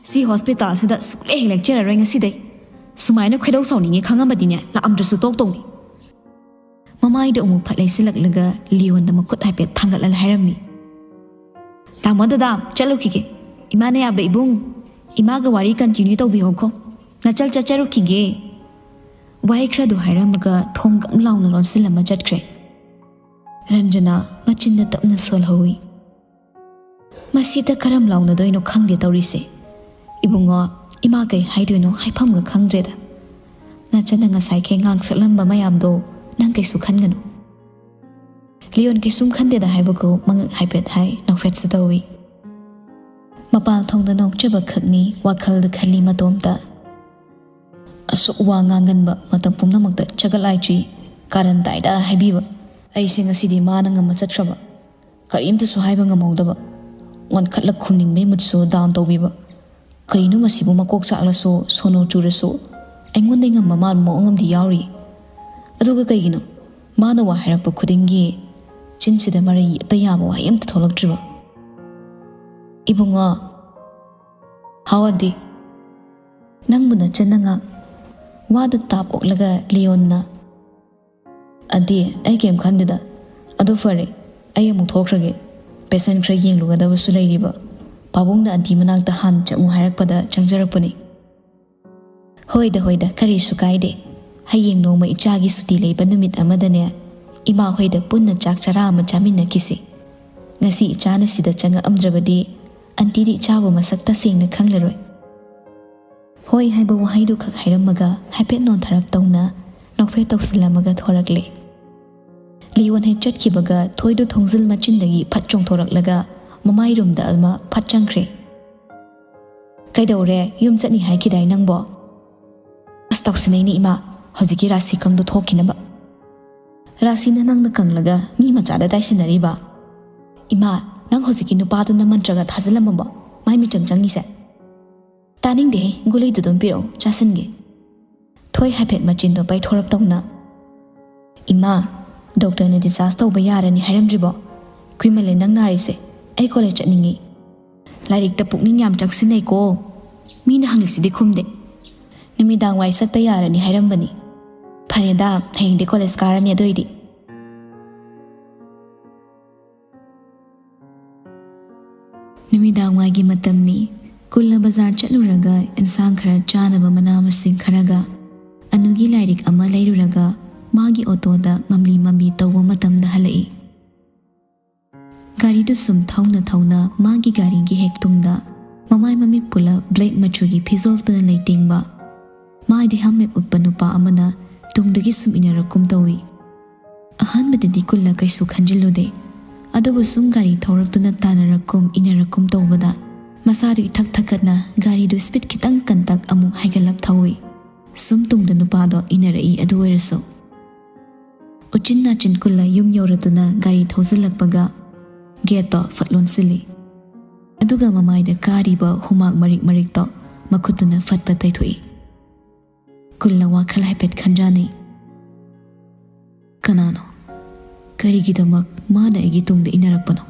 ꯁꯤ ꯍꯣꯁꯄꯤꯇꯥꯜꯁꯤꯗ ꯁꯨꯛꯂꯦꯛ ꯍꯦꯛ ꯂꯦꯛꯆꯔꯔꯣꯏ ꯉꯁꯤꯗꯩ꯫ ꯁꯨꯃꯥꯏꯅ ꯈꯣꯏꯗꯧ ꯁꯥꯎꯅꯤꯡꯉꯦ ꯈꯪꯉꯝꯃꯗꯤꯅꯦ ꯂꯥꯛꯑꯝꯗ꯭ꯔꯁꯨ ꯇꯣꯛ ꯇꯧꯅꯤ꯫" ꯃꯃꯥꯏꯗ ꯑꯃꯨꯛ ꯐꯠ ꯂꯩꯁꯤꯜꯂꯛꯂꯒ ꯂꯤꯌꯣꯟꯗ ꯃꯈꯨꯠ ꯍꯥꯏꯐꯦꯠ ꯊꯥꯡꯒꯠꯂ ꯍꯥꯏꯔꯝꯃꯤ꯫ "ꯇꯥꯃꯣ, ꯗꯗꯥ, ꯆꯠꯂꯨꯈꯤꯒꯦ꯫ ꯏꯃꯥꯅ ꯌꯥꯕ ꯏꯕꯨꯡ, ꯏꯃꯥꯒ ꯋꯥꯔꯤ ꯀꯟꯇꯤꯅ꯭ꯌꯨ ꯇꯧꯕꯤꯍꯧꯈꯣ꯫ ꯅꯆꯜ ꯆꯠꯆꯔꯨꯈꯤꯒꯦ꯫" ꯋꯥꯍꯩ ꯈꯔꯗꯨ ꯍꯥꯏꯔꯝꯃꯒ ꯊꯣꯡ ꯒꯝ ꯂꯥꯎꯅ ꯂꯣꯟꯁꯤꯜꯂꯝꯃ ꯆꯠꯈ꯭ꯔꯦ꯫ ꯔꯟꯖꯅꯥ ꯃꯆꯤꯟꯗ ꯇꯞꯅ ꯁꯣꯜꯍꯧꯏ꯫ "ꯃꯁꯤꯗ ꯀꯔꯝ ꯂꯥꯎꯅꯗꯣꯏꯅꯣ ꯈꯪꯗꯦ ꯇꯧꯔꯤꯁꯦ꯫ ꯏꯕꯨꯡꯉꯣ, ꯏꯃꯥ ꯀꯩ ꯍꯥꯏꯗꯣꯏꯅꯣ ꯍꯥꯏꯐꯝꯒ ꯈꯪꯗ꯭ꯔꯦꯗ꯫ ꯅꯆꯟꯅ ꯉꯁꯥꯏꯈꯩ ꯉꯥꯡ ꯁꯛꯂꯝꯕ ꯃꯌꯥꯝꯗꯣ ꯅꯪ ꯀꯩꯁꯨ ꯈꯟꯒꯅꯨ꯫" ꯂꯤꯌꯣꯟ ꯀꯩꯁꯨꯝ ꯈꯟꯗꯦꯗ ꯍꯥꯏꯕꯒꯨ ꯃꯉꯛ ꯍꯥꯏꯐꯦꯠ ꯍꯥꯏ, ꯅꯣꯛꯐꯦꯠꯁꯨ ꯇꯧꯏ꯫ ꯃꯄꯥꯟ ꯊꯣꯡꯗ ꯅꯣꯛꯆꯕ ꯈꯛꯅꯤ ꯋꯥꯈꯜꯗ ꯈꯜꯂꯤ ꯃꯇꯣꯝꯇ꯫ ꯑꯁꯨꯛ ꯋꯥ ꯉꯥꯡꯒꯟꯕ ꯃꯇꯝ ꯄꯨꯝꯅꯃꯛꯇ ꯆꯒꯠ ꯂꯥꯏ ꯆꯨꯏ, ꯀꯥꯔꯟ ꯇꯥꯏꯗ ꯍꯥꯏꯕꯤꯕ꯫ ꯑꯩꯁꯦ ꯉꯁꯤꯗꯤ ꯃꯥꯅ ꯉꯝꯃ ꯆꯠꯈ꯭ꯔꯕ꯫ ꯀꯔꯤꯝꯇꯁꯨ ꯍꯥꯏꯕ ꯉꯝꯍꯧꯗꯕ꯫ ꯋꯥꯟꯈꯠꯂ ꯈꯨꯝꯅꯤꯡꯕꯩ ꯃꯨꯠꯁꯨ ꯗꯥꯎꯟ ꯇꯧꯕꯤꯕ꯫ ꯀꯩꯅꯣ ꯃꯁꯤꯕꯨ, ꯃꯀꯣꯛ ꯆꯥꯛꯂꯁꯨ ꯁꯣꯅꯣ ꯆꯨꯔꯁꯨ ꯑꯩꯉꯣꯟꯗ ꯉꯝꯕ ꯃꯥꯟꯕ ꯃꯑꯣꯡ ꯑꯃꯗꯤ ꯌꯥꯎꯔꯤ꯫ ꯑꯗꯨꯒ ꯀꯩꯒꯤꯅꯣ ꯃꯥꯅ ꯋꯥ ꯍꯥꯏꯔꯛꯄ ꯈꯨꯗꯤꯡꯒꯤ ꯆꯤꯟꯁꯤꯗ ꯃꯔꯩ ꯌꯦꯠꯄ ꯌꯥꯕ ꯋꯥꯍꯩ ꯑꯝꯇ ꯊꯣꯛꯂꯛꯇ꯭ꯔꯤꯕ? "ꯏꯕꯨꯡꯉꯣ, ꯍꯥꯎ ꯑꯟꯇꯤ, ꯅꯪꯕꯨ ꯅꯆꯟꯅ ꯉꯥꯛ?" ꯋꯥꯗꯨ ꯇꯥꯞ ꯑꯣꯛꯂꯒ ꯂꯤꯌꯣꯟꯅ, "ꯑꯟꯇꯤ, ꯑꯩ ꯀꯩꯝ ꯈꯟꯗꯦꯗ꯫ ꯑꯗꯨ ꯐꯔꯦ, ꯑꯩ ꯑꯃꯨꯛ ꯊꯣꯛꯈ꯭ꯔꯒꯦ꯫ ꯄꯦꯁꯦꯟ ꯈꯔ ꯌꯦꯡꯂꯨꯒꯗꯕꯁꯨ ꯂꯩꯔꯤꯕ꯫ ꯄꯥꯕꯨꯡꯅ ꯑꯟꯇꯤ ꯃꯅꯥꯛꯇ ꯍꯥꯟꯅ ꯆꯪꯉꯨ ꯍꯥꯏꯔꯛꯄꯗ ꯆꯪꯖꯔꯛꯄꯅꯤ꯫" "ꯍꯣꯏꯗ, ꯍꯣꯏꯗ, ꯀꯔꯤꯁꯨ ꯀꯥꯏꯗꯦ꯫ ꯍꯌꯦꯡ ꯅꯣꯡꯃ ꯏꯆꯥꯒꯤ ꯁꯨꯇꯤ ꯂꯩꯕ ꯅꯨꯃꯤꯠ ꯑꯃꯗꯅꯦ, ꯏꯃꯥ ꯍꯣꯏꯗ ꯄꯨꯟꯅ ꯆꯥꯛ ꯆꯔꯥ ꯑꯃ ꯆꯥꯃꯤꯟꯅꯈꯤꯁꯤ꯫ ꯉꯁꯤ ꯏꯆꯥꯅ ꯁꯤꯗ ꯆꯪꯉꯛꯑꯝꯗ꯭ꯔꯕꯗꯤ ꯑꯟꯇꯤꯗꯤ ꯏꯆꯥꯕꯨ ꯃꯁꯛ ꯇꯁꯦꯡꯅ ꯈꯪꯂꯔꯣꯏ꯫" ꯍꯣꯏ ꯍꯥꯏꯕ ꯋꯥꯍꯩꯗꯨ ꯈꯛ ꯍꯥꯏꯔꯝꯃꯒ ꯍꯥꯏꯐꯦꯠ ꯅꯣꯟꯊꯔꯞ ꯇꯧꯅ ꯅꯣꯛꯐꯦꯠ ꯇꯧꯁꯤꯜꯂꯝꯃꯒ ꯊꯣꯔꯛꯂꯦ꯫ ꯂꯤꯌꯣꯟ ꯍꯦꯛ ꯆꯠꯈꯤꯕꯒ ꯊꯣꯏꯗꯣ ꯊꯣꯡꯖꯤꯜ ꯃꯆꯤꯟꯗꯒꯤ ꯐꯠ ꯆꯣꯡꯊꯣꯔꯛꯂꯒ ꯃꯃꯥꯏ ꯔꯨꯝꯗ ꯑꯃ ꯐꯠ ꯆꯪꯈ꯭ꯔꯦ꯫ "ꯀꯩꯗꯧꯔꯦ? ꯌꯨꯝ ꯆꯠꯅꯤ ꯍꯥꯏꯈꯤꯗꯥꯏ ꯅꯪꯕꯣ?" "ꯑꯁ, ꯇꯧꯁꯤꯟꯅꯩꯅꯦ ꯏꯃꯥ, ꯍꯧꯖꯤꯛꯀꯤ ꯔꯥꯁꯤ ꯀꯪꯗꯣ ꯊꯣꯛꯈꯤꯅꯕ꯫" "ꯔꯥꯁꯤꯅ ꯅꯪꯅ ꯀꯪꯂꯒ ꯃꯤ ꯃꯆꯥꯗ ꯇꯥꯏꯁꯤꯟꯅꯔꯤꯕ? ꯏꯃꯥ, ꯅꯪ ꯍꯧꯖꯤꯛꯀꯤ ꯅꯨꯄꯥꯗꯨꯅ ꯃꯟꯇ꯭ꯔꯒ ꯊꯥꯖꯤꯜꯂꯝꯃꯕꯣ ꯃꯥꯏ ꯃꯤꯆꯪ ꯆꯪꯉꯤꯁꯦ?" "ꯇꯥꯅꯤꯡꯗꯦꯍꯦ, ꯒꯨꯂꯤꯗꯨ ꯑꯗꯨꯝ ꯄꯤꯔꯛꯎ, ꯆꯥꯁꯤꯟꯒꯦ꯫" ꯊꯣꯏ ꯍꯥꯏꯐꯦꯠ ꯃꯆꯤꯟꯗꯣ ꯄꯩꯊꯣꯔꯞ ꯇꯧꯅ, "ꯏꯃꯥ, ꯗꯣꯛꯇꯔꯅ ꯗꯤꯁꯆꯥꯔꯖ ꯇꯧꯕ ꯌꯥꯔꯅꯤ ꯍꯥꯏꯔꯝꯗ꯭ꯔꯤꯕꯣ? ꯀꯨꯏꯃꯜꯂꯦ ꯅꯪ ꯅꯥꯔꯤꯁꯦ꯫ ꯑꯩ ꯀꯣꯂꯦꯖ ꯆꯠꯅꯤꯡꯉꯤ꯫" "ꯂꯥꯏꯔꯤꯛꯇ ꯄꯨꯛꯅꯤꯡ ꯌꯥꯝ ꯆꯪꯁꯤꯟꯅꯩꯀꯣ꯫ ꯃꯤꯅ ꯍꯪꯂꯤꯁꯤꯗꯤ ꯈꯨꯝꯗꯦ꯫ ꯅꯨꯃꯤꯗꯥꯡ ꯋꯥꯏ ꯆꯠꯄ ꯌꯥꯔꯅꯤ ꯍꯥꯏꯔꯝꯕꯅꯤ꯫ ꯐꯔꯦꯗ, ꯍꯌꯦꯡꯗꯤ ꯀꯣꯂꯦꯖ ꯀꯥꯔꯅꯤ ꯑꯗꯨꯏꯗꯤ꯫" ꯅꯨꯃꯤꯗꯥꯡ ꯋꯥꯏꯒꯤ ꯃꯇꯝꯅꯤ꯫ ꯀꯨꯜꯂ ꯕꯖꯥꯔ ꯆꯠꯂꯨꯔꯒ ꯏꯟꯁꯥꯡ ꯈꯔ ꯆꯥꯅꯕ ꯃꯅꯥ ꯃꯁꯤꯡ ꯈꯔꯒ ꯑꯅꯨꯒꯤ ꯂꯥꯏꯔꯤꯛ ꯑꯃ ꯂꯩꯔꯨꯔꯒ ꯃꯥꯒꯤ ꯑꯣꯇꯣꯗ ꯃꯝꯂꯤ ꯃꯝꯂꯤ ꯇꯧꯕ ꯃꯇꯝꯗ ꯍꯜꯂꯛꯏ꯫ ꯒꯥꯔꯤꯗꯨ ꯁꯨꯝ ꯊꯧꯅ ꯊꯧꯅ ꯃꯥꯒꯤ ꯒꯥꯔꯤꯒꯤ ꯍꯦꯛ ꯇꯨꯡꯗ ꯃꯃꯥꯏ ꯃꯃꯤꯠ ꯄꯨꯂꯞ ꯕ꯭ꯂꯦꯛ ꯃꯆꯨꯒꯤ ꯐꯤꯖꯣꯜꯇꯨꯅ ꯂꯩꯇꯦꯡꯕ, ꯃꯥꯏꯗ ꯍꯦꯜꯃꯦꯠ ꯎꯞꯄ ꯅꯨꯄꯥ ꯑꯃꯅ ꯇꯨꯡꯗꯒꯤ ꯁꯨꯝ ꯏꯟꯅꯔꯛꯀꯨꯝ ꯇꯧꯏ꯫ ꯑꯍꯥꯟꯕꯗꯗꯤ ꯀꯨꯜꯂ ꯀꯩꯁꯨ ꯈꯟꯖꯤꯜꯂꯨꯗꯦ, ꯑꯗꯨꯕꯨ ꯁꯨꯝ ꯒꯥꯔꯤ ꯊꯧꯔꯛꯇꯨꯅ ꯇꯥꯟꯅꯔꯛꯀꯨꯝ ꯏꯟꯅꯔꯛꯀꯨꯝ ꯇꯧꯕꯗ ꯃꯁꯥꯗꯨ ꯏꯊꯛ ꯊꯛꯀꯠꯅ ꯒꯥꯔꯤꯗꯨ ꯁ꯭ꯄꯤꯗ ꯈꯤꯇꯪ ꯀꯟꯇꯛ ꯑꯃꯨꯛ ꯍꯥꯏꯒꯠꯂꯞ ꯊꯧꯏ꯫ ꯁꯨꯝ ꯇꯨꯡꯗ ꯅꯨꯄꯥꯗꯣ ꯏꯟꯅꯔꯛꯏ꯫ ꯑꯗꯨ ꯑꯣꯏꯔꯁꯨ ꯎꯆꯤꯟ ꯅꯥꯆꯤꯟ ꯀꯨꯜꯂ ꯌꯨꯝ ꯌꯧꯔꯗꯨꯅ ꯒꯥꯔꯤ ꯊꯧꯖꯤꯜꯂꯛꯄꯒ ꯒꯦꯠꯇꯣ ꯐꯠ ꯂꯣꯟꯁꯤꯜꯂꯤ꯫ ꯑꯗꯨꯒ ꯃꯃꯥꯏꯗ ꯀꯥꯔꯤꯕ ꯍꯨꯃꯥꯛ ꯃꯔꯤꯛ ꯃꯔꯤꯛꯇꯣ ꯃꯈꯨꯠꯇꯨꯅ ꯐꯠ ꯐꯠ ꯇꯩꯊꯣꯛꯏ꯫ ꯀꯨꯜꯅ ꯋꯥꯈꯜ ꯍꯥꯏꯐꯦꯠ ꯈꯟꯖꯥꯟꯅꯩ꯫ ꯀꯅꯥꯅꯣ? ꯀꯔꯤꯒꯤꯗꯃꯛ ꯃꯥꯅ ꯑꯩꯒꯤ ꯇꯨꯡꯗ ꯏꯟꯅꯔꯛꯄꯅꯣ?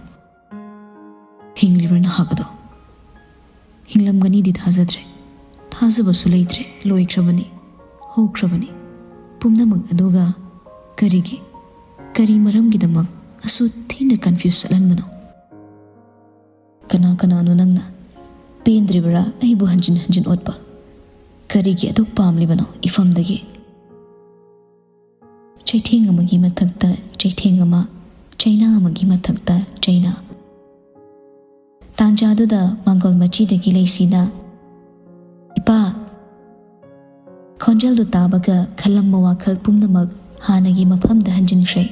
ꯍꯤꯡꯂꯤꯕ꯭ꯔꯥ ꯅꯍꯥꯛ ꯑꯗꯣ? ꯍꯤꯡꯂꯝꯒꯅꯤꯗꯤ ꯊꯥꯖꯗ꯭ꯔꯦ꯫ ꯊꯥꯖꯕꯁꯨ ꯂꯩꯇ꯭ꯔꯦ꯫ ꯂꯣꯏꯈ꯭ꯔꯕꯅꯤ, ꯍꯧꯈ꯭ꯔꯕꯅꯤ ꯄꯨꯝꯅꯃꯛ꯫ ꯑꯗꯨꯒ ꯀꯔꯤꯒꯤ, ꯀꯔꯤ ꯃꯔꯝꯒꯤꯗꯃꯛ ꯑꯁꯨꯛ ꯊꯤꯅ ꯀꯟꯐ꯭ꯌꯨꯁ ꯆꯠꯍꯟꯕꯅꯣ? ꯀꯅꯥ ꯀꯅꯥꯅꯣ ꯅꯪꯅ? ꯄꯦꯟꯗ꯭ꯔꯤꯕꯔꯥ ꯑꯩꯕꯨ ꯍꯟꯖꯤꯟ ꯍꯟꯖꯤꯟ ꯑꯣꯠꯄ? ꯀꯔꯤꯒꯤ ꯑꯗꯨꯛ ꯄꯥꯝꯂꯤꯕꯅꯣ ꯏꯐꯝꯗꯒꯤ? ꯆꯩꯊꯦꯡ ꯑꯃꯒꯤ ꯃꯊꯛꯇ ꯆꯩꯊꯦꯡ ꯑꯃ, ꯆꯩꯅꯥ ꯑꯃꯒꯤ ꯃꯊꯛꯇ ꯆꯩꯅꯥ꯫ ꯇꯥꯟꯖꯥꯗꯨꯗ ꯃꯥꯡꯒꯣꯜ ꯃꯆꯤꯗꯒꯤ ꯂꯩꯁꯤꯅ, "ꯏꯄꯥ!" ꯈꯣꯟꯖꯦꯜꯗꯨ ꯇꯥꯕꯒ ꯈꯜꯂꯝꯕ ꯋꯥꯈꯜ ꯄꯨꯝꯅꯃꯛ ꯍꯥꯟꯅꯒꯤ ꯃꯐꯝꯗ ꯍꯟꯖꯤꯟꯈ꯭ꯔꯦ꯫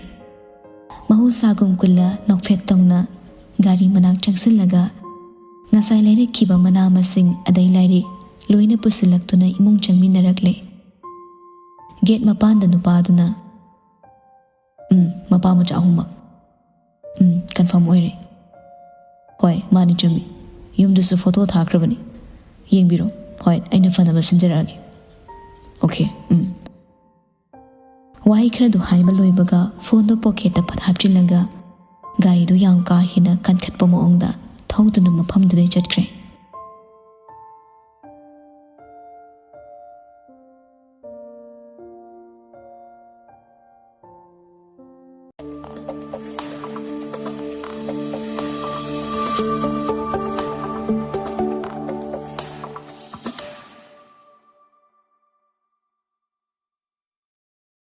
ꯃꯍꯧꯁꯥꯒꯨꯝ ꯀꯨꯜꯂ ꯅꯣꯛꯐꯦꯠ ꯇꯧꯅ ꯒꯥꯔꯤ ꯃꯅꯥꯛ ꯆꯪꯁꯤꯜꯂꯒ ꯉꯁꯥꯏ ꯂꯩꯔꯛꯈꯤꯕ ꯃꯅꯥ ꯃꯁꯤꯡ ꯑꯗꯩ ꯂꯥꯏꯔꯤꯛ ꯂꯣꯏꯅ ꯄꯨꯁꯤꯜꯂꯛꯇꯨꯅ ꯏꯃꯨꯡ ꯆꯪꯃꯤꯟꯅꯔꯛꯂꯦ꯫ ꯒꯦꯠ ꯃꯄꯥꯟꯗ ꯅꯨꯄꯥꯗꯨꯅ, "ꯎꯝ, ꯃꯄꯥ ꯃꯆꯥ ꯑꯍꯨꯝꯃꯛ꯫ ꯎꯝ, ꯀꯟꯐꯥꯔꯝ ꯑꯣꯏꯔꯦ꯫ ꯍꯣꯏ, ꯃꯥꯅꯤ, ꯆꯨꯝꯃꯤ꯫ ꯌꯨꯝꯗꯁꯨ ꯐꯣꯇꯣ ꯊꯥꯈ꯭ꯔꯕꯅꯤ꯫ ꯌꯦꯡꯕꯤꯔꯣ꯫ ꯍꯣꯏ, ꯑꯩꯅ ꯐꯅꯕ ꯁꯤꯟꯖꯔꯛꯑꯒꯦ꯫ ꯑꯣꯀꯦ, ꯎꯝ꯫" ꯋꯥꯍꯩ ꯈꯔꯗꯨ ꯍꯥꯏꯕ ꯂꯣꯏꯕꯒ ꯐꯣꯟꯗꯨ ꯄꯣꯀꯦꯠꯇ ꯐꯠ ꯍꯥꯞꯆꯤꯜꯂꯒ ꯒꯥꯔꯤꯗꯨ ꯌꯥꯝ ꯀꯥ ꯍꯦꯟꯅ ꯀꯟꯈꯠꯄ ꯃꯑꯣꯡꯗ ꯊꯧꯗꯨꯅ ꯃꯐꯝꯗꯨꯗꯩ ꯆꯠꯈ꯭ꯔꯦ꯫